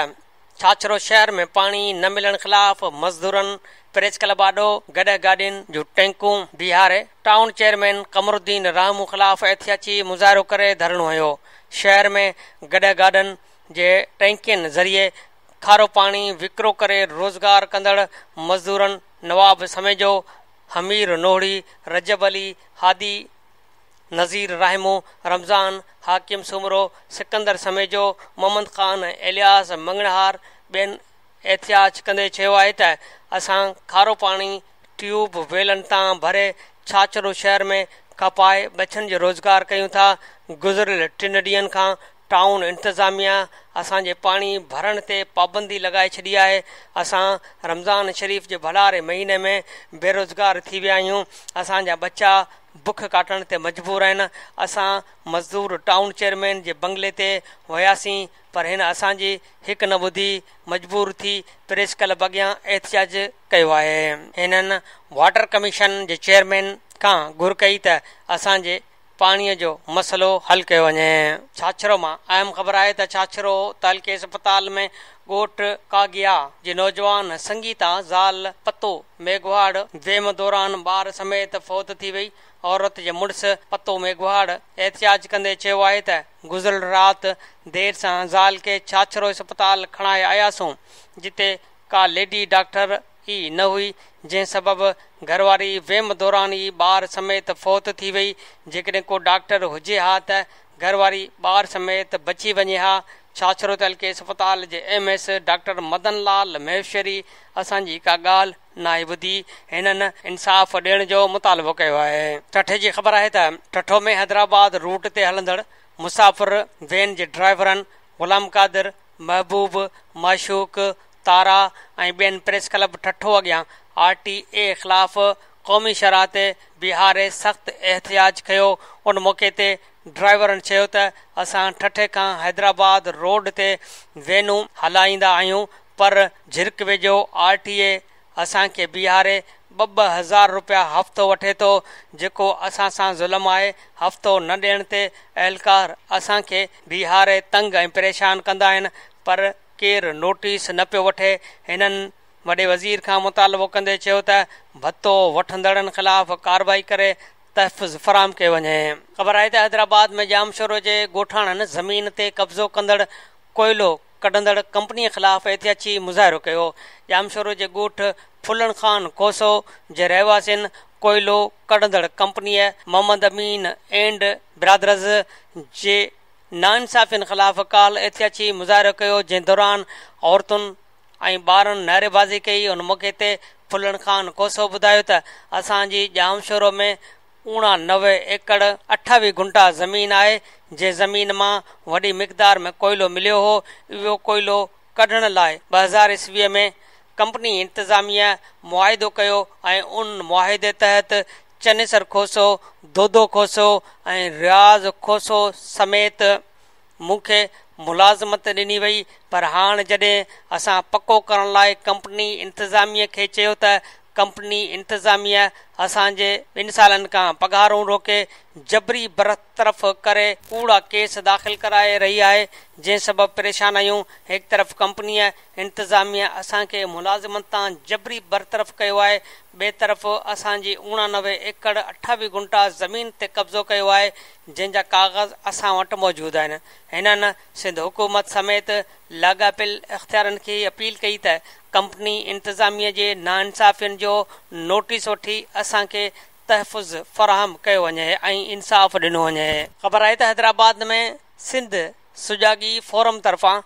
ڇاڇرو شهر ۾ پاڻي نه ملڻ خلاف مزدورن پريس ڪلب آڏو گڏهه گاڏين جون ٽينڪون بيهاري ٽائون چيئرمين قمرالدين راهمون خلاف احتجاجي مظاهرو ڪري ڌرڻو هنيو. شهر ۾ گڏهه گاڏن جي ٽينڪين ذريعي کارو پاڻي وڪرو ڪري روزگار ڪندڙ مزدورن نواب سميجو، حمير نوهڙي، رجب علي، هادي، نذير راهمون، رمضان، حاڪم سومرو، سڪندر سميجو، محمد خان ۽ الياس مڱڻهار ٻين احتجاج ڪندي چيو آهي ته اسان کارو پاڻي ٽيوب ويلن تان ڀري ڇاڇرو شهر ۾ کپائي ٻچن جو روزگار ڪيون ٿا، گذريل ٽن ڏينهن کان ٽائون انتظاميا اسان جي پاڻي ڀرڻ تي پابندي لڳائي ڇڏي آهي، اسان رمضان شريف جي ڀلاري مهيني ۾ بيروزگار ٿي ويا آهيون، اسان جا ٻچا بک ڪاٽڻ تي مجبور آهن، اسان مزدور ٽائون چيئرمين جي بنگلي تي وياسين پر هن اسان جي هڪ نه ٻڌي، مجبور ٿي پريس ڪلب اڳيان احتجاج ڪيو آهي. هنن واٽر ڪميشن جي چيئرمين کان گهر ڪئي ته اسان جي پاڻي جو مسئلو حل ڪيو وڃي. ڇاڇرو مان اهم خبر آهي ته ڇاڇرو تعلقي اسپتال ۾ ڳوٺ ڪاگيا جي نوجوان سنگيتا زال پتو ميگهواڙ ويم دوران ٻار سميت فوت ٿي وئي. عورت جي مڙس پتو ميگهواڙ احتجاج ڪندي چيو آهي ته گذريل رات دير سان زال کي ڇاڇرو اسپتال کڻائي آياسون جتي ڪا ليڊي ڊاڪٽر ئي نه هئي جنهن سبب گهرواري ويم دوران ئي ٻار سميت فوت ٿي وئي جيڪڏهن ڪو ڊاڪٽر هجي ها ته گهرواري ٻار سميت بچي وڃي ها ڇاڇرو تعلقي اسپتال جي M S doctor Madan Lal Maheshwari اسان جي ڪا ڳالهه ناهي ٻڌي هنن انصاف ڏيڻ جو مطالبو ڪيو آهي. ٺٽي جي خبر آهي ته ٺٽو ۾ حيدرآباد روٽ تي هلندڙ مسافر وين جي ڊرائيورن غلام قادر، محبوب، معشوق، تارا ۽ ٻين پريس ڪلب ٺٽو اڳيان آر ٽي اي خلاف قومي شاهراهه تي بيهاري سخت احتجاج ڪيو ان موقعي تي ڊرائيورن چيو ته اسان ٺٽي کان حيدرآباد روڊ تي وينون هلائيندا آهيون پر جهرڪ ويجهو آر ٽي اي اسان کي بيهاري ٻه ٻه هزار روپيا هفتو وٺي ٿو جيڪو اسان سان ظلم آهي هفتو نه ڏيڻ تي اهلڪار اسان کي بيهاري تنگ ۽ پريشان ڪندا آهن پر ڪير نوٽيس نه پيو وٺي هنن وڏي وزير کان مطالبو ڪندي چيو ته ڀتو وٺندڙن خلاف ڪارروائي ڪري تحفظ فراهم ڪيو وڃي. خبر آهي ته حيدرآباد ۾ ڄامشورو جي ڳوٺاڻن زمين تي قبضو ڪندڙ ڪوئلو ڪڍندڙ ڪمپني خلاف احتجاجي مظاهرو ڪيو. ڄامشورو جي ڳوٺ ڦلڻ خان کوسو جي رهواسين ڪوئلو ڪڍندڙ ڪمپنيء محمد امين اينڊ برادرز جي ناانصافين خلاف ڪالهه احتجاجي مظاهرو ڪيو جنهن دوران عورتن ۽ ٻارن نعريبازي ڪئي ان موقعي تي ڦلڻ خان کوسو ٻڌايو ته اسان جي ڄامشورو ۾ 89 ايڪڙ 28 گهنٽا زمين آهي جنهن زمين مان وڏي مقدار ۾ ڪوئلو مليو هو اهو ڪوئلو ڪڍڻ لاء 2000 عيسوي ۾ ڪمپني انتظاميه معاهدو ڪيو ۽ ان معاهدي تحت چنيسر کوسو، دودو کوسو ۽ رياض کوسو سميت مون کي ملازمت ڏني وئي پر هاڻ جڏهن اسان پڪو ڪرڻ لاء ڪمپني انتظاميه کي چيو ته ڪمپني انتظاميه اسان جي ٻن سالن کان پگهارون روڪي جبري برطرف ڪري ڪوڙا ڪيس داخل ڪرائي رهي آهي جنهن سبب پريشان آهيون هڪ طرف ڪمپنيء انتظاميه اسان کي ملازمت تان جبري برطرف ڪيو آهي ٻئي طرف اسان جي 89 ايڪڙ 28 گنٽا زمين تي قبضو ڪيو آهي جنهن جا ڪاغذ اسان وٽ موجود آهن هنن سنڌ حڪومت سميت لاڳاپيل اختيارين کي اپيل ڪئي ته ڪمپني انتظاميه جي ناانصافين جو نوٽيس وٺي اسان کي تحفظ فراهم ڪيو وڃي ۽ انصاف ڏنو وڃي. خبر آهي ته حيدرآباد ۾ سنڌ سجاڳي فورم طرفان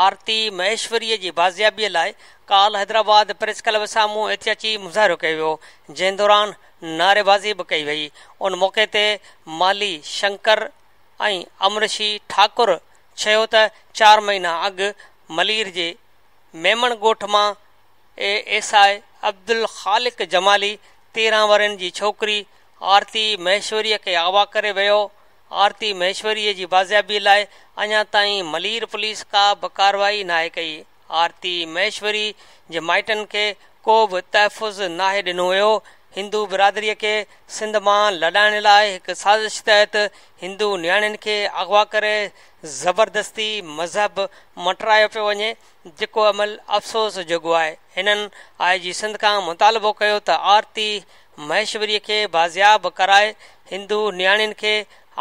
آرتي مهيشوري جي بازيابي لاء ڪالهه حيدرآباد پريس ڪلب سامهون احتجاجي مظاهرو ڪيو ويو جنهن دوران نعريبازي به ڪئي وئي ان موقعي تي مالي شنڪر ۽ امرشي ٺاڪر چيو ته چار مهينا اڳ ملير جي ميمڻ ڳوٺ مان اي S I Abdul Khaliq Jamali 13 ورهين جي ڇوڪري آرتي مهيشوري کي اغوا ڪري ويو، آرتي مهيشوري جي بازيابي لاء اڃا تائين ملير پوليس ڪا به ڪارروائي ناهي ڪئي، آرتي مهيشوري جي مائٽن کي ڪو به تحفظ ناهي ڏنو ويو، هندو برادري کي سنڌ مان لڏائڻ لاء هڪ سازش تحت هندو نياڻين کي اغوا ڪري زبردستي مذهب مٽرايو پيو وڃي جيڪو عمل افسوس جوڳو آهي هنن آء جي سنڌ کان مطالبو ڪيو ته آرتي مهيشوري کي بازياب ڪرائي هندو نياڻين کي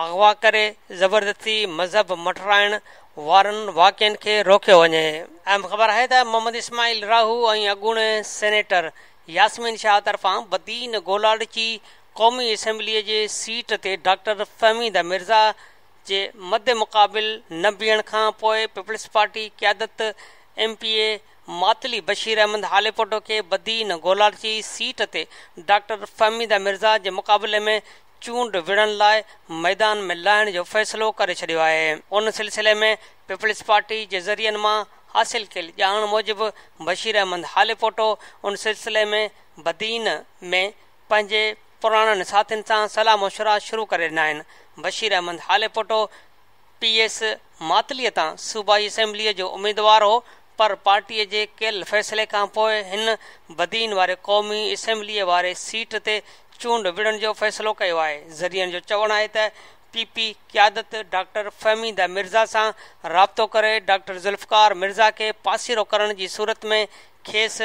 اغوا ڪري زبردستي مذهب مٽرائڻ وارن واقعن کي روڪيو وڃي. اهم خبر آهي ته محمد اسماعيل راهو ۽ اڳوڻي سينيٽر ياسمين شاهه طرفان بدين گولاڙچي قومي اسيمبليء جي سيٽ تي ڊاڪٽر فهميده مرزا جي مد مقابل نه بيهڻ کان پوء پيپلز پارٽي قيادت M P A Matli Bashir Ahmed Halepoto کي بدين گولاڙچي سيٽ تي ڊاڪٽر فهميده مرزا جي مقابلي ۾ چونڊ وڙهڻ لاء ميدان ۾ لاهڻ جو فيصلو ڪري ڇڏيو آهي. ان سلسلي ۾ پيپلز پارٽي جي ذريعن مان حاصل ڪيل ڄاڻ موجب بشير احمد هاليپوٽو ان سلسلي ۾ بدين ۾ پنهنجي پراڻن ساٿين سان صلاح مشورا شروع ڪري ڏنا آهن. بشير احمد هاليپوٽو پي ايس ماتليء تان صوبائي اسيمبليء جو اميدوار هو پر پارٽيء جي ڪيل فيصلي کان پوء هن بدين واري قومي اسيمبليء واري سيٽ تي چونڊ وڙهڻ جو فيصلو ڪيو آهي. ذريعن جو چوڻ آهي ته پي پي قيادت ڊاڪٽر فهميده مرزا سان رابطو ڪري ڊاڪٽر ذوالفقار مرزا کي پاسيرو ڪرڻ جي صورت ۾ کيس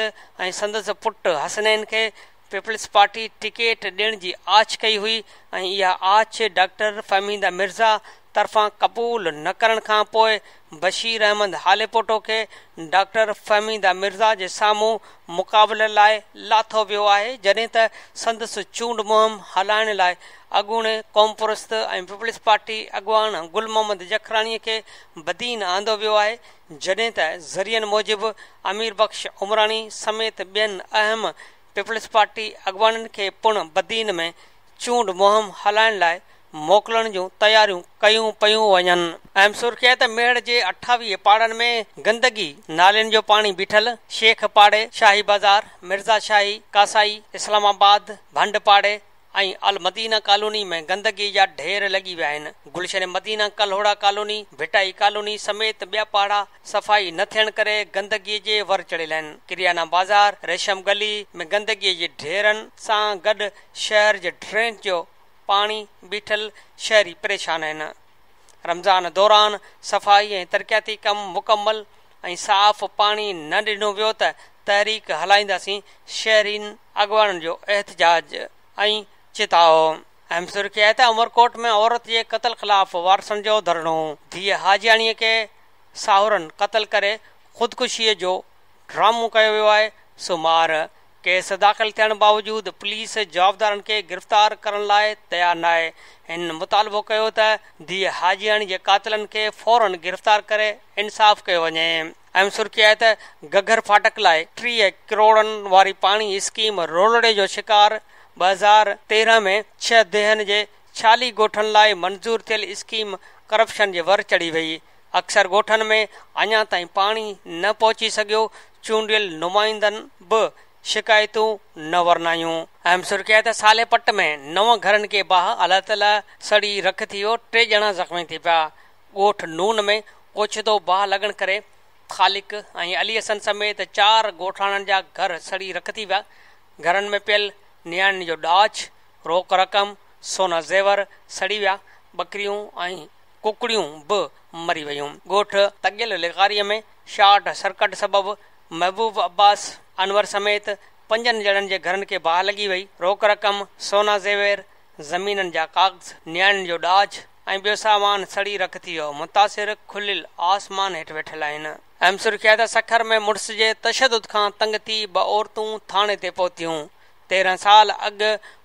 ۽ سندس پٽ حسنين کي پيپلز پارٽي ٽڪيٽ ڏيڻ جي آڇ ڪئي هئي ۽ اها آڇ ڊاڪٽر فهميده مرزا طرفان قبول نه ڪرڻ کان پوء بشير احمد هاليپوٽو کي ڊاڪٽر فهميده مرزا جي سامهون مقابلي لاء لاٿو ويو آهي جڏهن ته سندس چونڊ مهم هلائڻ لاء اڳوڻي قومپرست ۽ پيپلز پارٽي اڳواڻ گل محمد جکراڻي کي بدين آندو ويو آهي جڏهن ته ذريعن موجب امير بخش عمراڻي سميت ٻين اهم پيپلز پارٽي اڳواڻن کي پڻ بدين ۾ چونڊ مهم هلائڻ لاء موڪلڻ جون تياريون ڪيون پيون وڃن. اهم سرخي آهي ته ميهڙ جي 28 پاڙن ۾ گندگي، نالين جو پاڻي بيٺل، شيخ پاڙي، شاهي بازار، مرزا شاهي، ڪاسائي، اسلام آباد، ڀنڊ پاڙي ۽ المدينه ڪالوني ۾ گندگي جا ڍير لڳي ويا آهن. گلشن مدينه، ڪلهوڙا ڪالوني، ڀٽائي ڪالوني سميت ٻيا پاڙا صفائي نه ٿيڻ ڪري گندگي جي ور چڙهيل آهن. ڪريانا بازار، ريشم گلي ۾ گندگي جي ڍيرن سان گڏ شهر جي ڊرين جو پاڻي بيٺل شهري پريشان آهن. رمضان دوران صفائي ۽ ترقياتي ڪم مڪمل ۽ صاف پاڻي نه ڏنو ويو ته تحريڪ هلائينداسين، شهرين اڳواڻن جو احتجاج ۽ چتاء. اهم سرخي آهي ته عمرڪوٽ ۾ عورت جي قتل خلاف وارثن جو ڌرڻو، ڌيء حاجياڻي کي ساهرن قتل ڪري خودڪشيء جو ڊرامو ڪيو ويو آهي، سومار ڪيس داخل ٿيڻ باوجود پوليس جوابدارن کي گرفتار ڪرڻ لاء تيار ناهي. هن مطالبو ڪيو ته ڌيء حاجياڻي جي قاتلن کي فورن گرفتار ڪري انصاف ڪيو وڃي. اهم سرخي آهي ته گگهر ڦاٽڪ لاء 30 ڪروڙن واري پاڻي اسڪيم رولڙي جو شڪار، 2013 ۾ ڇهه ديهن جي 46 ڳوٺن لاء منظور ٿيل اسڪيم ڪرپشن جي ور چڙهي وئي، اڪثر ڳوٺن ۾ اڃا تائين پاڻي نه پهچي سگهيو، چونڊيل نمائندن به شڪايتون نه ورنايون. اهم سرخي آهي ته صالح پٽ ۾ نو گهرن کي باهه، الله سڙي رک ٿي ويو، ٽي ڄڻا زخمي ٿي پيا. ڳوٺ نون ۾ اوچتو باهه لڳڻ ڪري خالق ۽ علي حسن سميت چار ڳوٺاڻن جا گهر سڙي رک ٿي ويا. گهرن ۾ پيل نياڻين جو ڏاج، روڪ رقم، سونا زيور سڙي ويا، ٻڪريون ۽ ڪڪڙيون به مري ويون. ڳوٺ تڳيل لغاري ۾ شارٽ سرڪٽ سبب محبوب عباس انور سميت پنجن ڄڻن جي گهرن کي باهه لڳي وئي، روڪ رقم، سونا زيور، زمينن جا ڪاغذ، نياڻين جو ڏاج ۽ ٻيو سامان سڙي رک ٿي ويو، متاثر کليل آسمان هيٺ ويٺل آهن. اهم سرخي آهي ته سکر ۾ مڙس جي تشدد کان تنگ ٿي ٻه عورتون ٿاڻي تي پهتيون، 13 سال اڳ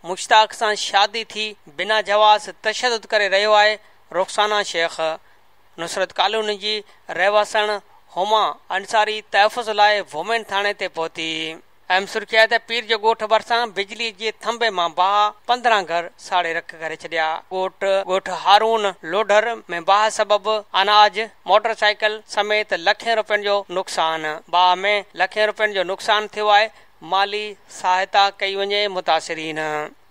مشتاق سان شادي ٿي، بنا جواز تشدد ڪري رهيو آهي، رخسانه شيخ. نصرت ڪالوني جي رهواسڻ هما انصاري تحفظ لاء وومين ٿاڻي تي پهتي. اهم سرخي آهي ته پير جو ڳوٺ ڀرسان بجلي جي ٿنڀي مان باهه 15 گهر ساڙي رک ڪري ڇڏيا. ڳوٺ ڳوٺ هارون لوڍر ۾ باهه سبب اناج، موٽر سائيڪل سميت لکين روپين جو نقصان. باهه ۾ لکين روپين جو نقصان ٿيو آهي، مالي سهائتا ڪئي وڃي متاثرين.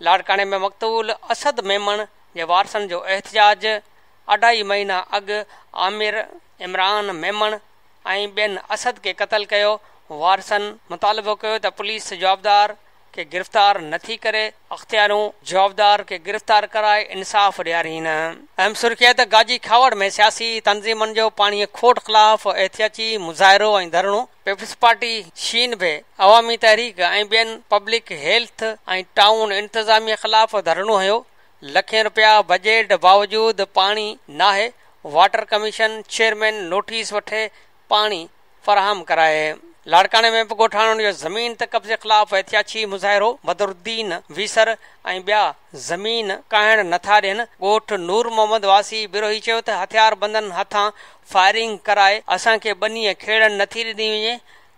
لاڙڪاڻي ۾ مقتول اسد ميمڻ جي وارثن جو احتجاج، اڍائي مهينا اڳ عامر عمران ميمڻ ۽ ٻين اسد کي قتل ڪيو، وارثن مطالبو ڪيو ته پوليس جوابدار کي گرفتار نٿي ڪري، اختياريون جوابدار کي گرفتار ڪرائي انصاف ڏيارين. اهم سرخي آهي ته گاجي کهاوڙ ۾ سياسي تنظيمن جو پاڻي کوٽ خلاف احتجاجي مظاهرو ۽ ڌرڻو، پيپلز پارٽي، شين بي، عوامي تحريڪ ۽ ٻين پبلڪ هيلٿ ۽ ٽائون انتظاميه خلاف ڌرڻو هنيو، لکين رپيا بجيٽ باوجود پاڻي ناهي، واٽر ڪميشن چيئرمين نوٽيس وٺي پاڻي فراهم ڪرائي. لاڙڪاڻي ۾ به ڳوٺاڻن جو زمين تي قبضي خلاف احتجاجي مظاهرو، بدرالدين ويسر ۽ ٻيا زمين ڪاهڻ نٿا ڏين، ڳوٺ نور محمد واسي بروهي چيو ته هٿياربندن هٿان فائرنگ ڪرائي اسان کي ٻنيء کيڙڻ نٿي ڏني وڃي،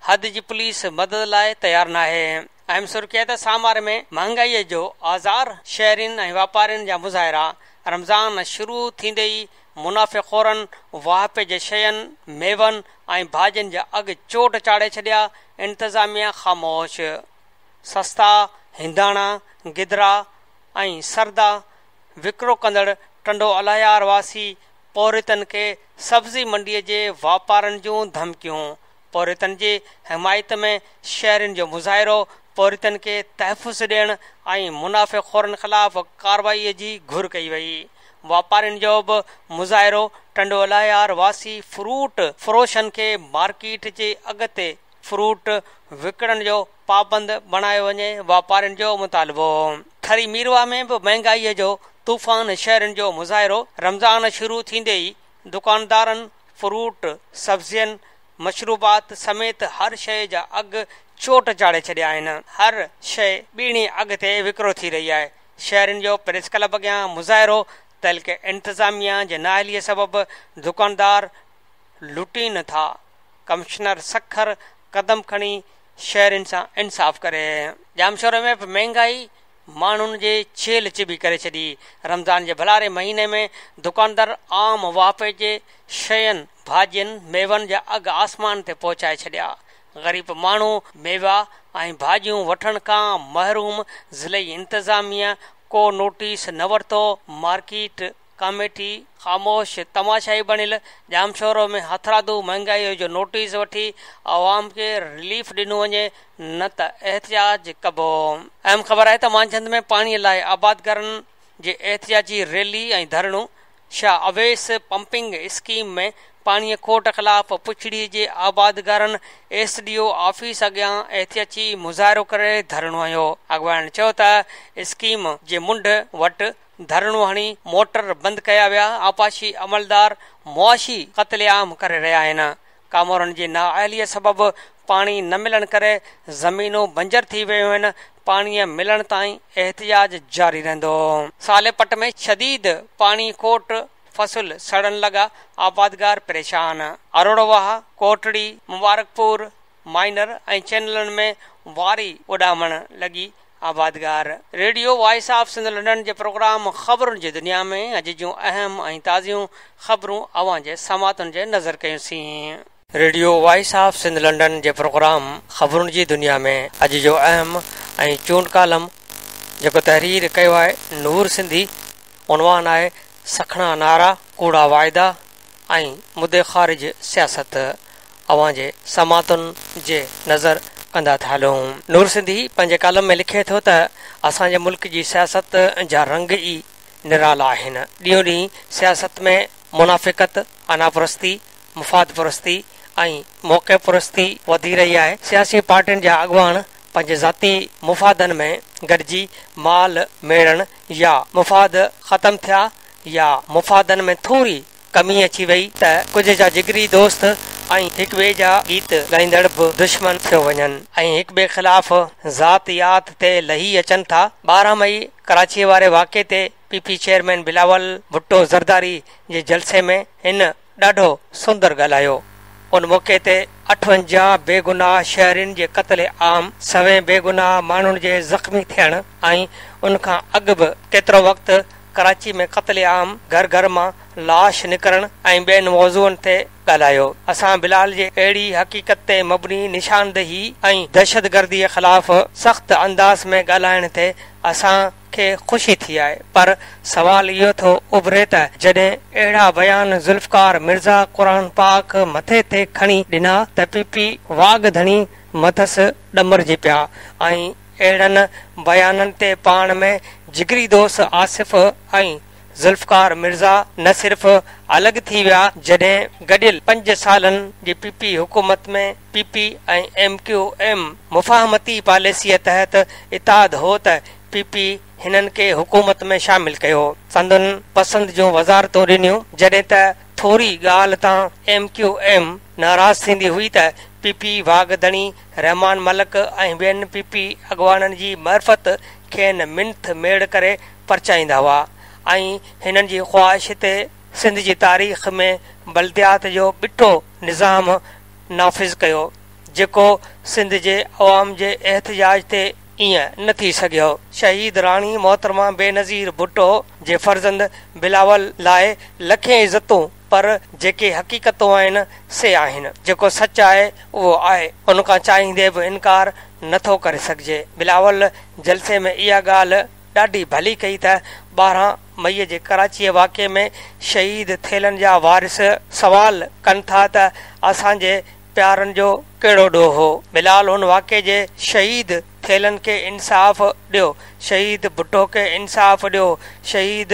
حد جي پوليس مدد لاء تيار ناهي. اهم سرخي آهي ته ساماري ۾ مهانگائيء جو آزار، شهرين ۽ واپارين جا مظاهرا، رمضان شروع ٿيندي ئي منافعي خورن واهپي جي شين، ميون ۽ ڀاڄين جا اگهه چوٽ چاڙهي ڇڏيا، انتظاميا خاموش، سستا هنداڻا، گدرا ۽ سردا وڪرو ڪندڙ ٽنڊو الهيار واسي پورهيتن کي سبزي منڊي جي واپارين جون ڌمڪيون، پورهيتن جي حمايت ۾ شهرين جو مظاهرو، پورهيتن کي تحفظ ڏيڻ ۽ منافعي خورن خلاف ڪارروائي جي گهر ڪئي وئي. واپارين جو به مظاهرو، ٽنڊو الهيار واسي فروٽ فروشن کي مارڪيٽ جي اگهه تي فروٽ وڪڻڻ جو پابند بڻايو وڃي، واپارين جو مطالبو. ٺري ميرواهه ۾ به مهنگائي جو طوفان، شهرين جو مظاهرو، رمضان شروع ٿيندي ئي دڪاندارن فروٽ، سبزين، مشروبات سميت هر شيء جا اگهه چوٽ چاڙهي ڇڏيا آهن. هر شيء ٻيڻي اگهه تي وڪرو ٿي رهي آهي. شهرين جو پريس ڪلب اڳيان مظاهرو، تعلقي انتظاميا جي نااهلي سبب دڪاندار لٽين ٿا، ڪمشنر سکر قدم کڻي شهرين سان انصاف ڪري. ڄامشوري ۾ به مهنگائي ماڻهن جي چيلهه چٻي ڪري ڇڏي. رمضان جي ڀلاري مهيني ۾ دڪاندار عام واهپي جي شين، ڀاڄين، ميون جا اگهه آسمان تي پهچائي ڇڏيا. غريب ماڻهو ميوا ۽ ڀاڄيون وٺڻ کان محروم، ضلعي انتظاميه ڪو نوٽيس نه ورتو، مارڪيٽ ڪاميٽي خاموش تماشائي بڻيل، ڄامشورو ۾ هٿرادو مهانگائي جو نوٽيس وٺي عوام کي رليف ڏنو وڃي نه ته احتجاج ڪبو. اهم خبر آهي ته مانجهند ۾ پاڻي لاء آبادگارن جي احتجاجي ريلي ۽ ڌرڻو، شاهه اويس پمپنگ اسڪيم ۾ پاڻي کوٽ خلاف پڇڙي جي آبادگارن ايس ڊي او آفيس اڳيان احتجاجي مظاهرو ڪري ڌرڻو هنيو، اڳواڻن چيو ته اسڪيم جي منڍ وٽ ڌرڻو هڻي موٽر بند ڪيا ويا، آبپاشي عملدار معاشي قتل عام ڪري رهيا آهن، ڪامورن جي نااهلي سبب پاڻي نه ملڻ ڪري زمينون بنجر ٿي ويون آهن، پاڻي ملڻ تائين احتجاج جاري رهندو. صالح پٽ ۾ شديد پاڻي کوٽ، فصل سڙڻ لڳا، آبادگار پريشان. اروڙ واهه، ڪوٽڙي، مبارڪپور مائنر ۽ چينلن ۾ واري اڏامڻ لڳي، آبادگار. Radio voice of Sindh London جي پروگرام خبرن جي دنيا ۾ اڄ جون اهم ۽ تازيون خبرون اوهان جي سماعتن جي نذر ڪيون سين. Radio voice of Sindh London جي پروگرام خبرن جي دنيا ۾ اڄ جو اهم ۽ چونڊ ڪالم جيڪو تحرير ڪيو آهي نور سنڌي عنوان آهي سکڻا نعرا، ڪوڙا واعدا ۽ مدي خارج سياست اوهان جي سماعتن جي نذر. ڪندا ٿا هلون. نور سنڌي پنهنجي ڪالم ۾ لکي ٿو ته اسان جي ملڪ جي سياست جا رنگ ئي نرالا آهن. ڏينهون ڏينهن سياست ۾ منافقت، انا پرستي، مفاد پرستي ۽ موقعي پرستي وڌي رهي آهي. سياسي پارٽين جا اڳواڻ پنهنجي ذاتي مفادن ۾ گڏجي مال ميڙڻ يا مفاد ختم ٿيا يا مفادن ۾ ٿوري ڪمي اچي وئي ته ڪجهه جا جگري دوست ۽ هڪ ٻئي جا گيت ڳائيندڙ به دشمن ٿيو وڃن ۽ هڪ ٻئي خلاف ذاتيات تي لهي اچن ٿا. 12 مئي ڪراچيء واري واقعي تي P P chairman Bilawal Bhutto Zardari جي جلسي ۾ هن ڏاڍو سندر ڳالهايو. ان موقعي تي 58 بيگناهه شهرين جي قتل عام، سوين بيگناهه ماڻهن جي زخمي ٿيڻ ۽ ان کان اڳ به ڪيترو وقت ڪراچي ۾ قتل عام، گهر گهر مان لاش نڪرڻ ۽ ٻين موضوعن تي ڳالهايو. اسان بلال جي اهڙي حقيقت تي مبني نشاندهي ۽ دهشتگردي خلاف سخت انداز ۾ ڳالهائڻ تي اسان کي خوشي ٿي آهي پر سوال اهو ٿو اڀري ته جڏهن اهڙا بيان ذوالفقار مرزا قرآن پاڪ مٿي تي کڻي ڏنا ته پي پي واڳ ڌڻي مٿس ڏمرجي پيا ۽ اهڙن بيانن تي پاڻ ۾ جگري دوست آصف ۽ ذوالفقار مرزا نه صرف الڳ ٿي ويا جڏهن گڏيل پنج سالن جي پي پي حڪومت ۾ P P ۽ M Q M مفاهمتي پاليسيء تحت اتحاد هو ته پي پي هنن کي حڪومت ۾ شامل ڪيو، سندن پسند جون وزارتون ڏنيون، جڏهن ته ٿوري ڳالهه تان ايم ڪيو ايم ناراض ٿيندي هئي ته پي پي واڳ ڌڻي رحمان ملڪ ۽ ٻين پي پي اڳواڻن جي معرفت کين منٿ ميڙ ڪري پرچائيندا هئا ۽ هنن جي خواهش تي سنڌ جي تاريخ ۾ بلديات جو ٻٽو نظام نافذ ڪيو جيڪو سنڌ جي عوام جي احتجاج تي ائين نه ٿي سگهيو. شهيد راڻي محترمه بينظير ڀٽو جي فرزند بلاول لاء لکين عزتون پر جيڪي حقيقتون آهن سي آهن، جيڪو سچ آهي اهو آهي، ان کان چاهيندي به انڪار نه ٿو ڪري سگهجي. بلاول جلسي ۾ اها ڳالهه ڏاڍي ڀلي ڪئي ته 12 مئي جي ڪراچيء واقعي ۾ شهيد ٿيلن جا وارث سوال ڪن ٿا ته اسان جي پيارن جو ڪهڙو ڏوهه هو؟ بلال ان واقعي جي شهيد ٿيلن کي انصاف ڏيو، شهيد ڀٽو کي انصاف ڏيو، شهيد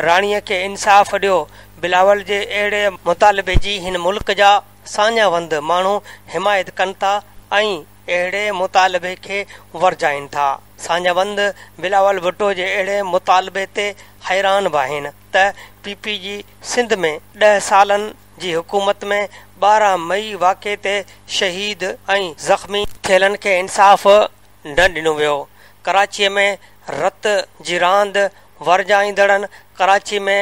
راڻيء کي انصاف ڏيو. بلاول جي اهڙي مطالبي جي هن ملڪ جا ساڃاهه وند ماڻهو حمايت ڪن ٿا ۽ اهڙي مطالبي کي ورجائين ٿا. ساڃاهه وند بلاول ڀٽو جي اهڙي مطالبي تي حيران به آهن ته پي پي جي سنڌ ۾ 10 سالن جي حڪومت ۾ 12 مئي واقعي تي شهيد ۽ زخمي ٿيلن کي انصاف نه ڏنو ويو. ڪراچيء ۾ رت جي راند ورجائيندڙن ڪراچي ۾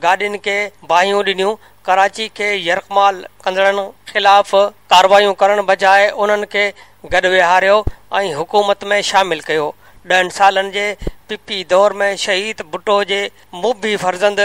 گاڏين کي باهيون ڏنيون، ڪراچي کي يرغمال ڪندڙن خلاف ڪارروايون ڪرڻ بجاء انهن کي گڏ ويهاريو ۽ حڪومت ۾ شامل ڪيو. 10 سالن جي پي پي دور ۾ شهيد ڀٽو جي موڀي فرزند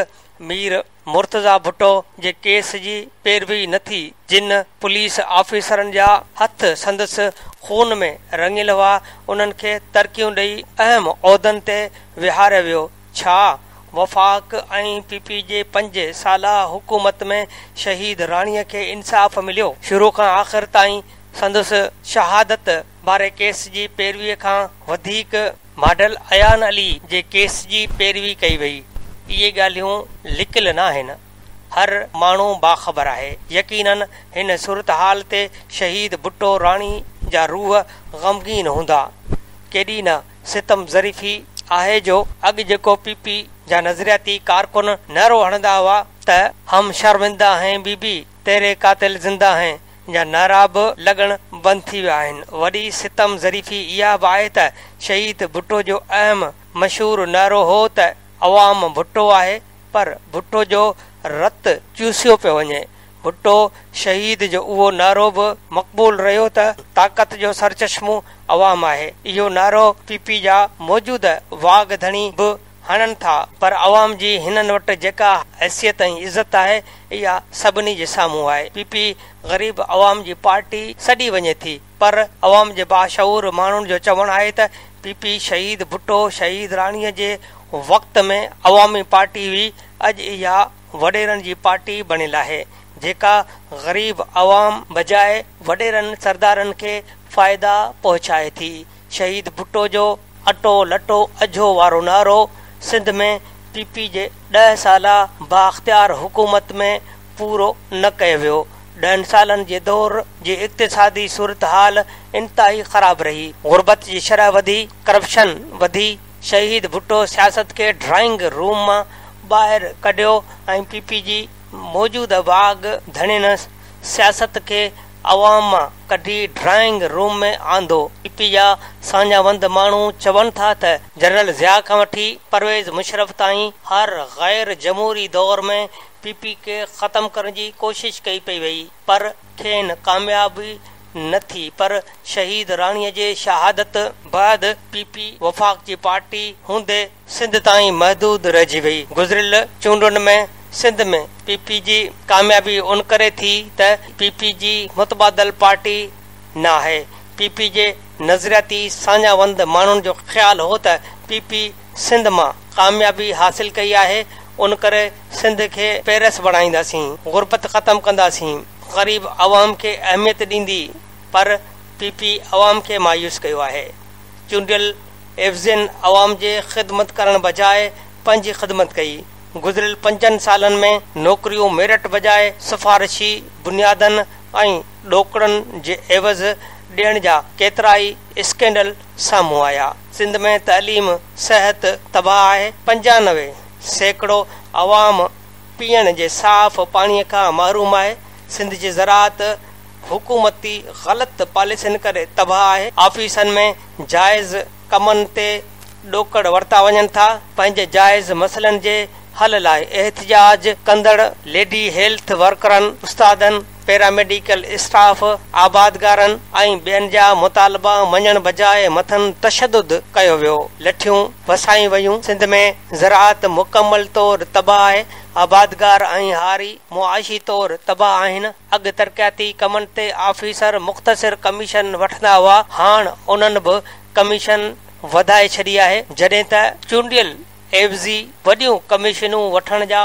مير مرتضيٰ ڀٽو جي ڪيس جي پيروي نه ٿي، جن پوليس آفيسرن جا هٿ سندس خون ۾ رڱيل هئا، انهن کي ترقيون ڏئي اهم عهدن تي ويهاريو ويو. ڇا وفاق ۽ پي پي جي پنج سالا حڪومت ۾ شهيد راڻيء کي انصاف مليو؟ شروع کان آخر تائين سندس شهادت واري ڪيس جي پيروي کان وڌيڪ ماڊل ايان علي جي ڪيس جي پيروي ڪئي وئي. اهي ڳالهيون لڪل ناهن. هر ماڻهو باخبر آهي. يقينن هن صورتحال تي شهيد ڀٽو راڻي جا روح غمگين هوندا. ڪيڏي نه ستم ظريفي آهي جو اڳ جيڪو پي پي جا نظرياتي ڪارڪن نعرو هڻندا هئا ته هم شرمنده هين بي بي تيري قاتل زنده هين جا نعرا به لڳڻ بند ٿي ويا آهن. وڏي ستم ظريفي اها به آهي ته شهيد ڀٽو جو اهم مشهور نعرو هو ته عوام ڀٽو آهي پر ڀٽو جو رت چوسيو پيو وڃي. ڀٽو شهيد جو اهو نعرو به مقبول رهيو ته طاقت جو سرچشمو عوام آهي. اهو نعرو پي پي جا موجوده واڳ ڌڻي به هڻن ٿا پر عوام جي هنن وٽ جيڪا حيثيت ۽ عزت آهي اها سڀني جي سامهون آهي. پي پي غريب عوام جي پارٽي سڏي وڃي ٿي پر عوام جي باشعور ماڻهن جو چوڻ آهي ته پي پي شهيد ڀٽو شهيد راڻي جي وقت ۾ عوامي پارٽي هئي اڄ اها وڏيرن جي پارٽي بڻيل آهي جيڪا غريب عوام بجاء وڏيرن سردارن کي فائدا پهچائي ٿي. شهيد ڀٽو جو اٽو لٽو اجهو وارو نعرو سنڌ ۾ پي پي جي ڏهه سالا بااختيار حڪومت ۾ پورو نه ڪيو ويو. ڏهن سالن جي دور جي اقتصادي صورتحال انتهائي خراب رهي. غربت جي شرح وڌي، ڪرپشن وڌي. شهيد ڀٽو سياست کي ڊرائنگ روم مان ٻاهر ڪڍيو ۽ پي پي جي موجوده واڳ ڌڻين سياست کي عوام مان ڪڍي ڊرائنگ روم ۾ آندو. پي پي جا ساڃاهوند ماڻهو چون ٿا ته جنرل ضياء کان وٺي پرويز مشرف تائين هر غير جمهوري دور ۾ پي پي کي ختم ڪرڻ جي ڪوشش ڪئي پئي وئي پر کين ڪاميابي نه ٿي پر شهيد راڻي جي شهادت بعد پي پي وفاق جي پارٽي هوندي سنڌ تائين محدود رهجي وئي. گذريل چونڊن ۾ سنڌ ۾ پي پي جي ڪاميابي ان ڪري ٿي ته پي پي جي متبادل پارٽي ناهي. پي پي جي نظرياتي ساڃاهوند ماڻهن جو خيال هو ته پي پي سنڌ مان ڪاميابي حاصل ڪئي آهي ان ڪري سنڌ کي پيرس بڻائينداسين، غربت ختم ڪنداسين، غريب عوام کي اهميت ڏيندي پر پي پي عوام کي مايوس ڪيو آهي. چونڊيل عيوضين عوام جي خدمت ڪرڻ بجاء پنهنجي خدمت ڪئي. گذريل پنجن سالن ۾ نوڪريون ميرٽ بجاء سفارشي بنيادن ۽ ڏوڪڙن جي عيوض ڏيڻ جا ڪيترائي اسڪينڊل سامهون آيا. سنڌ ۾ تعليم، صحت تباهه آهي، 95% عوام پيئڻ جي صاف پاڻي کان محروم آهي، سنڌ جي زراعت حڪومتي غلط پاليسين ڪري تباهه آهي، آفيسن ۾ جائز ڪمن تي ڏوڪڙ ورتا وڃن ٿا، پنهنجي جائز مسئلن جي حل لاء احتجاج ڪندڙ ليڊي هيلٿ ورڪرن، استادن، پيراميڊيڪل اسٽاف، آبادگارن ۽ ٻين جا مطالبا مڃڻ بجاء مٿن تشدد ڪيو ويو، لٺيون وسايون ويون، سنڌ ۾ زراعت مڪمل طور تباهه آهي، آبادگار ۽ هاري معاشي طور تباهه آهن. اڳ ترقياتي ڪمن تي آفيسر مختصر ڪميشن وٺندا هئا، هاڻ انهن به ڪميشن وڌائي ڇڏي آهي، جڏهن ته چونڊيل عيوضي وڏيون ڪميشنون وٺڻ جا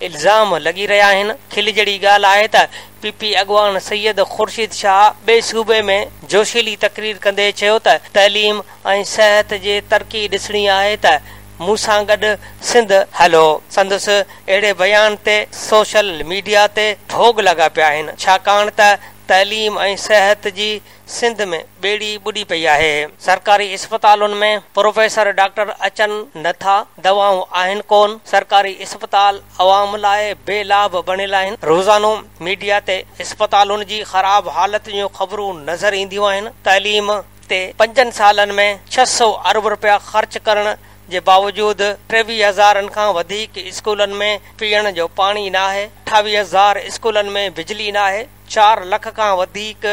الزام لڳي رهيا آهن. کل جهڙي ڳالهه آهي ته پي پي اڳواڻ سيد خورشيد شاهه ٻئي صوبي ۾ جوشيلي تقرير ڪندي چيو ته تعليم ۽ صحت جي ترقي ڏسڻي آهي ته مون سان گڏ سنڌ هلو. سندس اهڙي بيان تي سوشل ميڊيا تي ڀوڳ لڳا پيا آهن، ڇاڪاڻ ته تعليم ۽ صحت جي سنڌ ۾ ٻيڙي ٻڏي پئي آهي. سرڪاري اسپتالن ۾ پروفيسر ڊاڪٽر اچن نه ٿا، دوائون آهن ڪون، سرڪاري اسپتال عوام لاء بي لاڀ بڻيل آهن، روزانو ميڊيا تي اسپتالن جي خراب حالت جون خبرون نظر اينديون آهن، تعليم تي پنجن سالن ۾ 600 ارب رپيا خرچ ڪرڻ جي باوجود 23 هزارن کان وڌيڪ اسڪولن ۾ پيئڻ جو پاڻي ناهي، 28 هزار اسڪولن ۾ بجلي ناهي، 4 لک کان وڌيڪ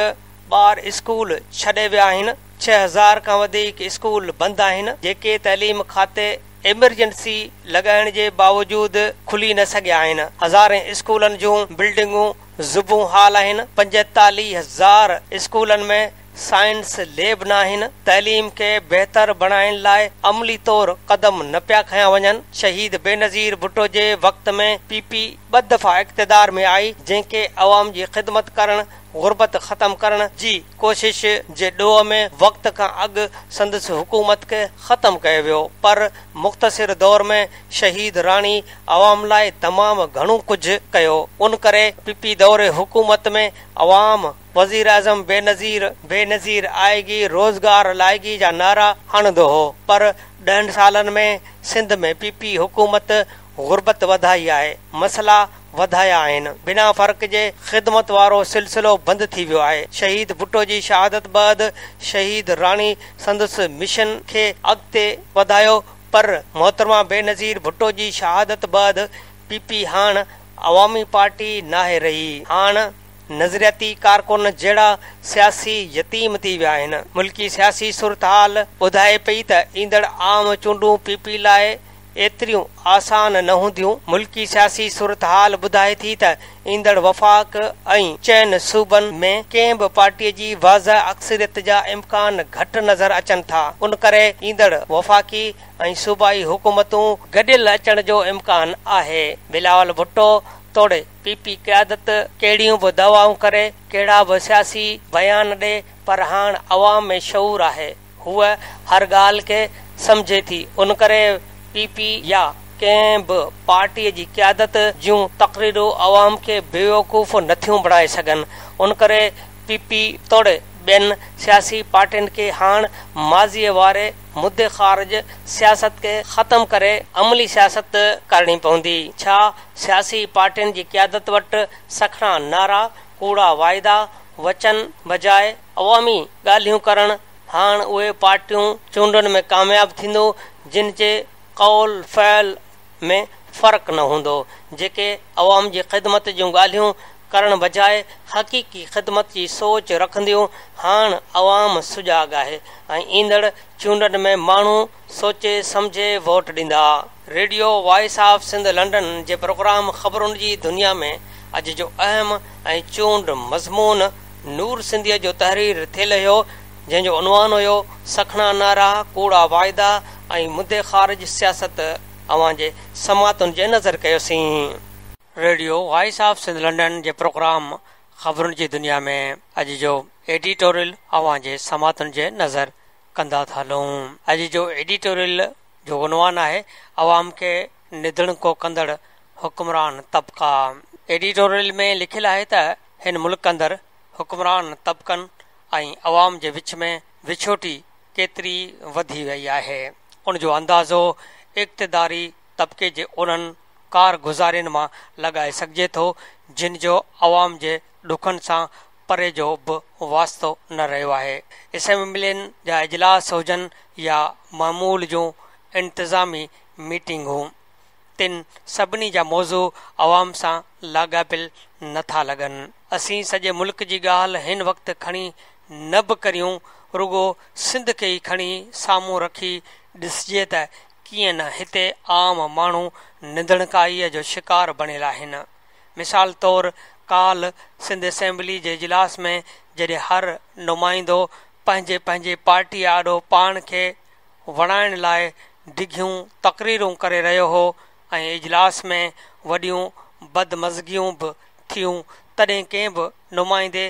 ٻار اسڪول ڇڏي ويا آهن، 6 هزار کان وڌيڪ اسڪول بند آهن، جيڪي تعليم کاتي ايمرجنسي لڳائڻ جي باوجود کلي نه سگهيا آهن، هزارين اسڪولن جون بلڊنگون زبون حال آهن، 45 هزار اسڪولن ۾ سائنس ليب ناهن، تعليم کي بهتر بڻائڻ لاء عملي طور قدم نه پيا کنيا وڃن، شهيد بينظير ڀٽو جي وقت ۾ پي پي ٻه دفعا اقتدار ۾ آئي، جنهن کي عوام جي خدمت ڪرڻ، غربت ختم ڪرڻ جي ڪوشش جي ڏوهه ۾ وقت کان اڳ سندس حڪومت کي ختم ڪيو ويو پر مختصر دور ۾ شهيد راڻي عوام لاء تمام گهڻو ڪجهه ڪيو ان ڪري پي پي دور حڪومت ۾ عوام وزيراعظم بينظير بينظير آئيگي روزگار لائيگي جا نعرا هڻندو هو پر ڏهن سالن ۾ سنڌ ۾ پي پي حڪومت غربت وڌائي آهي، مسئلا وڌايا آهن، بنا فرق جي خدمت وارو سلسلو بند ٿي ويو آهي، شهيد ڀٽو جي شهادت بعد شهيد راڻي سندس مشن کي اڳتي وڌايو پر محترمه بينظير ڀٽو جي شهادت بعد پي پي هاڻ عوامي پارٽي ناهي رهي، هاڻ نظرياتي ڪارڪن جهڙا سياسي يتيم ٿي ويا آهن. ملڪي سياسي صورتحال ٻڌائي پئي ته ايندڙ عام چونڊون پي پي لاء ايتريون آسان نه هونديون. ملڪي سياسي صورتحال ٻڌائي ٿي ته ايندڙ وفاق ۽ چئن صوبن ۾ ڪنهن به پارٽي جي واضح اڪثريت جا امڪان گهٽ نظر اچن ٿا، ان ڪري ايندڙ وفاقي ۽ صوبائي حڪومتون گڏيل اچڻ جو امڪان آهي. بلاول ڀٽو توڙي پي پي قيادت ڪهڙيون به دعوائون ڪري، ڪهڙا به سياسي بيان ڏي، پر هاڻ عوام ۾ شعور آهي، هوء هر ڳالهه کي سمجهي ٿي، ان ڪري پي پي يا ڪنهن به پارٽي جي قيادت جون تقريرون عوام کي بيوقوف نٿيون بڻائي سگهن، ان ڪري پي پي توڙي ٻين سياسي پارٽين کي هاڻ ماضيء واري مدي خارج سياست کي ختم ڪري عملي سياست ڪرڻي پوندي. ڇا سياسي پارٽين جي قيادت وٽ سکڻا نعرا، ڪوڙا واعدا، وچن بجاء عوامي ڳالهيون ڪرڻ هاڻ اهي پارٽيون چونڊن ۾ ڪامياب ٿينديون جن جي قول فعل ۾ فرق نه هوندو، جيڪي عوام جي خدمت جون ڳالهيون ڪرڻ بجاء حقيقي خدمت جي سوچ رکنديون، هاڻ عوام سجاڳ آهي ۽ ايندڙ چونڊن ۾ ماڻهو سوچي سمجهي ووٽ ڏيندا. Radio voice of Sindh London جي پروگرام خبرن جي دنيا ۾ اڄ جو اهم ۽ چونڊ مضمون نور سنڌيء جو تحرير ٿيل هيو، جنهن جو عنوان هيو سکڻا نعرا، ڪوڙا واعدا ۽ مدي خارج سياست اوهان جي سماعتن جي نذر ڪيوسين. Radio voice of Sindh London جي پروگرام خبرن جي دنيا ۾ اڄ جو ايڊيٽوريل اوهان جي سماعتن جي نذر ڪندا ٿا هلون. اڄ جو ايڊيٽوريل جو عنوان آهي عوام کي نڌڻڪو ڪندڙ حڪمران طبقا. ايڊيٽوريل ۾ لکيل آهي ته هن ملڪ اندر حڪمران طبقن ۽ عوام جي وچ ۾ وڇوٽي ڪيتري وڌي وئي آهي، ان جو اندازو اقتداري طبقي جي انهن ڪارگذارين مان لڳائي سگهجي ٿو، جن جو عوام جي ڏکن سان پري جو به واسطو نه رهيو آهي. اسيمبلين جا اجلاس هجن يا معمول جون انتظامي ميٽنگون. تن سڀني جا موضوع عوام سان لاڳاپيل نه ٿا لڳن. اسين سڄي ملڪ جي ڳالهه هن وقت کڻي نه به ڪريون، رڳو سنڌ کي ئي کڻي سامهون رکي ڏسجي ته ڪيئن نه هتي عام ماڻهو نڌڻڪائيء جو شڪار بڻيل آهن. مثال طور ڪالهه سنڌ اسيمبلي جي اجلاس ۾ جڏهن هر نمائندو پنهنجي پنهنجي پارٽيء آڏو پاڻ کي وڻائڻ لاء ڊگهيون تقريرون ڪري رهيو هو ۽ اجلاس ۾ وڏيون بدمزگيون به ٿيون تڏهن ڪنهن به نمائندي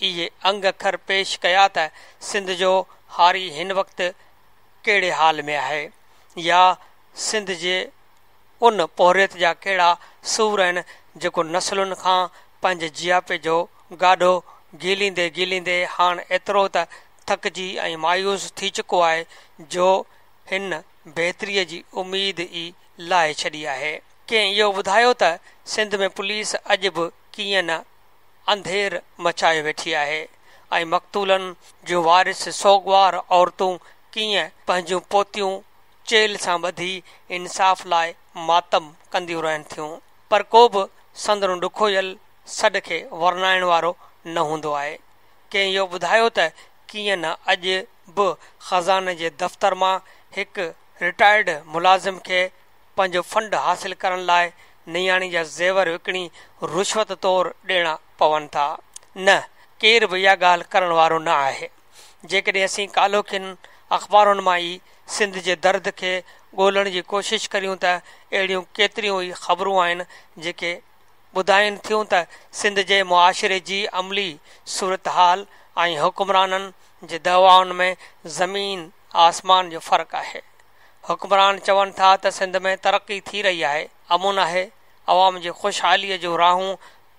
اهي انگ اکر پيش ڪيا ته سنڌ جو هاري هن وقت ڪهڙي حال ۾ آهي يا سنڌ جي ان پورهيت جا ڪهڙا سور آهن جيڪو نسلن کان پنهنجي جياپي جو گاڏو گهليندي گهليندي هاڻ ايترو ته ٿڪجي ۽ مايوس ٿي چڪو آهي جو هن بهتريء جي اميد ئي لاهي ڇڏي آهي. ڪنهن اهو ٻڌايو ته سنڌ ۾ پوليس اڄ به ڪيئن نه انڌير مچايو ويٺي آهي ۽ مقتولن جون وارث سوڳوار عورتون ڪيئن پنهنجون پوتيون چيلهه سان ٻڌي انصاف لاء ماتم ڪنديون رهن ٿيون پر ڪو به سندن ڏکويل سڏ کي ورنائڻ وارو نه هوندو آهي. ڪنهن اهو ٻڌايو ته ڪيئن نه اڄ به خزاني جي دفتر مان هڪ رٽائرڊ ملازم کي پنهنجو فنڊ حاصل ڪرڻ لاء نياڻي جا زيور وڪڻي رشوت طور ڏيڻا پون ٿا. نه، ڪير به اها ڳالهه ڪرڻ وارو نه آهي. جيڪڏهن اسين ڪالهوڪين اخبارن مان ئي سنڌ جي درد کي ڳولڻ جي ڪوشش ڪريون ته اهڙيون ڪيتريون ئي خبرون آهن جيڪي ٻڌائين ٿيون ته سنڌ جي معاشري جي عملي صورتحال ۽ حڪمرانن جي دعوائن ۾ زمين آسمان جو فرق آهي. حڪمران چون ٿا ته سنڌ ۾ ترقي ٿي رهي آهي، امن آهي، عوام جي خوشحاليء جون راهون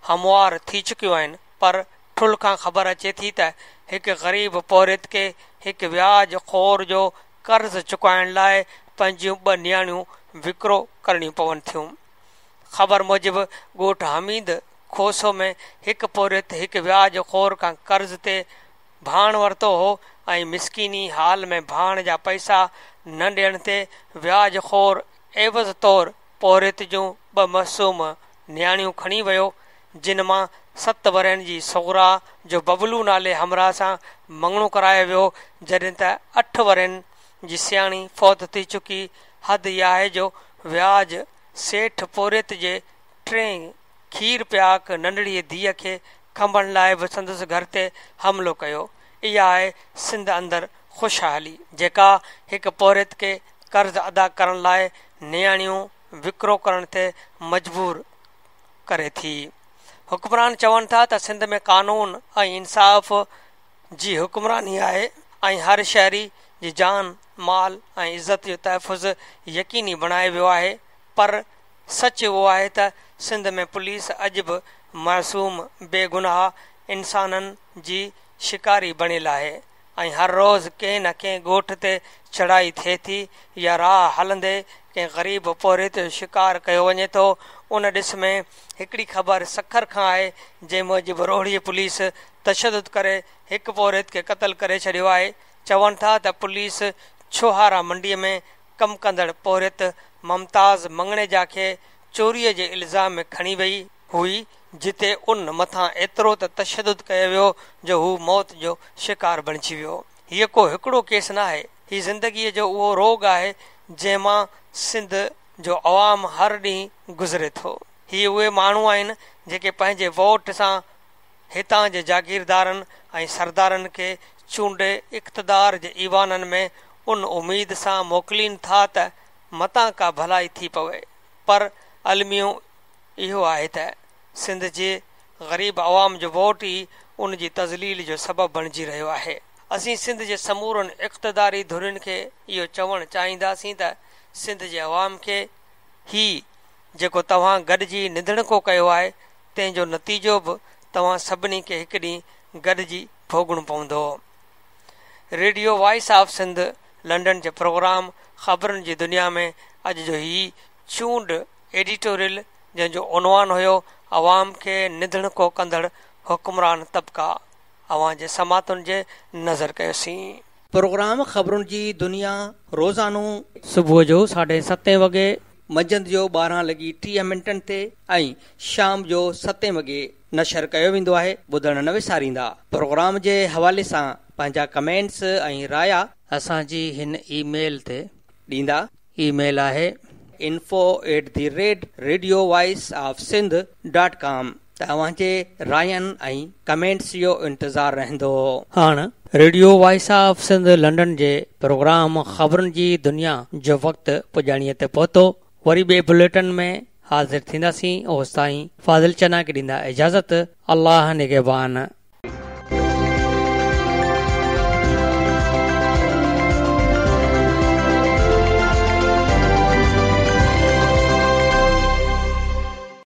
هموار ٿي چڪيون آهن پر ٺلهه کان خبر اچي ٿي ته هڪ غريب پورهيت کي هڪ وياج خور جو قرض چڪائڻ لاء پنهنجيون ٻه نياڻيون وڪرو ڪرڻيون پون ٿيون. خبر موجب ڳوٺ حميد کوسو ۾ هڪ پورهيت هڪ وياج خور کان قرض تي ڀاڻ ورتو هو ۽ مسڪيني حال ۾ ڀاڻ جا پئسا نه ڏيڻ تي وياج خور عيوض طور پورهيت جون ٻه معصوم نياڻيون کڻي ويو جن مان ست ورهين جي صغريٰ جو ببلو نالي همراهه سان مڱڻو ڪرايو ويو جڏهن ته اٺ ورهين جي سياڻي فوت ٿي چڪي حد اها آهي جو وياج سيٺ پورهيت جي ٽئين کير پياڪ ننڍڙيء ڌيء کي کنڀڻ لاء به سندس گهر تي حملو ڪيو. اها آهي سنڌ اندر خوشحالي، جيڪا هڪ پورهيت کي قرض ادا ڪرڻ لاء نياڻيون وڪرو ڪرڻ تي مجبور ڪري ٿي. حڪمران چون ٿا ته سنڌ ۾ قانون ۽ انصاف جي حڪمراني آهي ۽ هر شهري جي جان، مال ۽ عزت جو تحفظ يقيني بڻايو ويو آهي پر سچ اهو آهي ته سنڌ ۾ پوليس اڄ به معصوم بي گناهه انسانن جي شڪاري بڻيل آهي ۽ هر روز ڪنهن نه ڪنهن ڳوٺ تي چڙهائي ٿئي ٿي يا راهه هلندي ڪنهن غريب پورهيت جو شڪار ڪيو وڃي ٿو. ان ڏس ۾ هڪڙي خبر سکر کان آهي جنهن موجب روهڙي پوليس تشدد ڪري هڪ پورهيت کي قتل ڪري ڇڏيو آهي. چون ٿا ته پوليس ڇوهارا منڊي ۾ ڪم ڪندڙ پورهيت ممتاز مڱڻيجا کي چوريء جي الزام ۾ کڻي وئي هئي جتي ان مٿان ايترو ته تشدد ڪيو ويو جو هو موت جو شڪار بڻجي ويو. هيء ڪو هڪڙو ڪيس ناهي، هي زندگيء جو اهو روڳ آهي جنهن مان سنڌ جو عوام هر ڏينهن گذري ٿو. هي اهي ماڻهو آهن جيڪي پنهنجي ووٽ سان هتان جي جاگيردارن ۽ سردارن کي چونڊي اقتدار جي ايوانن ۾ ان اميد سان موڪلين ٿا ته متان ڪا ڀلائي ٿي پوي پر الميو اهو آهي ته سنڌ جي غريب عوام جو ووٽ ئي ان جي تذليل جو سبب بڻجي رهيو آهي. اسين سنڌ جي سمورن اقتداري ڌرين کي اهو چوڻ چاهينداسين ته سنڌ جي عوام کي هي جيڪو توهان گڏجي نڌڻڪو ڪيو آهي تنهن جو نتيجو به توهان سڀني کي هڪ ڏينهن گڏجي ڀوڳڻو پوندو. Radio voice of Sindh London جي پروگرام خبرن جي دنيا ۾ اڄ جو هي چونڊ ايڊيٽوريل جنهن جو عنوان هيو عوام کي نڌڻڪو ڪندڙ حڪمران طبقا اوهان جي سماعتن جي نذر ڪيوسين. پروگرام خبرن جي دنيا روزانو صبح جو ساڍي ستين وڳي، منجهند جو 12 لڳي 30 منٽن تي ۽ شام جو ستين وڳي نشر ڪيو ويندو آهي ٻڌڻ نه وساريندا پروگرام جي حوالي سان پنهنجا ڪمينٽس ۽ رايا اسان جي هن اي ميل تي ڏيندا. اي ميل آهي. Info at the rate radio voice of Sindh dot com ته اوهان جي راين ۽ ڪمينٽس جو انتظار رهندو. هاڻ radio voice of Sindh London جي پروگرام خبرن جي دنيا جو وقت پڄاڻيء تي پهتو. وري ٻئي بليٽن ۾ حاضر ٿينداسين اوستائين فاضل چنا کي ڏيندا اجازت الله نگهبان.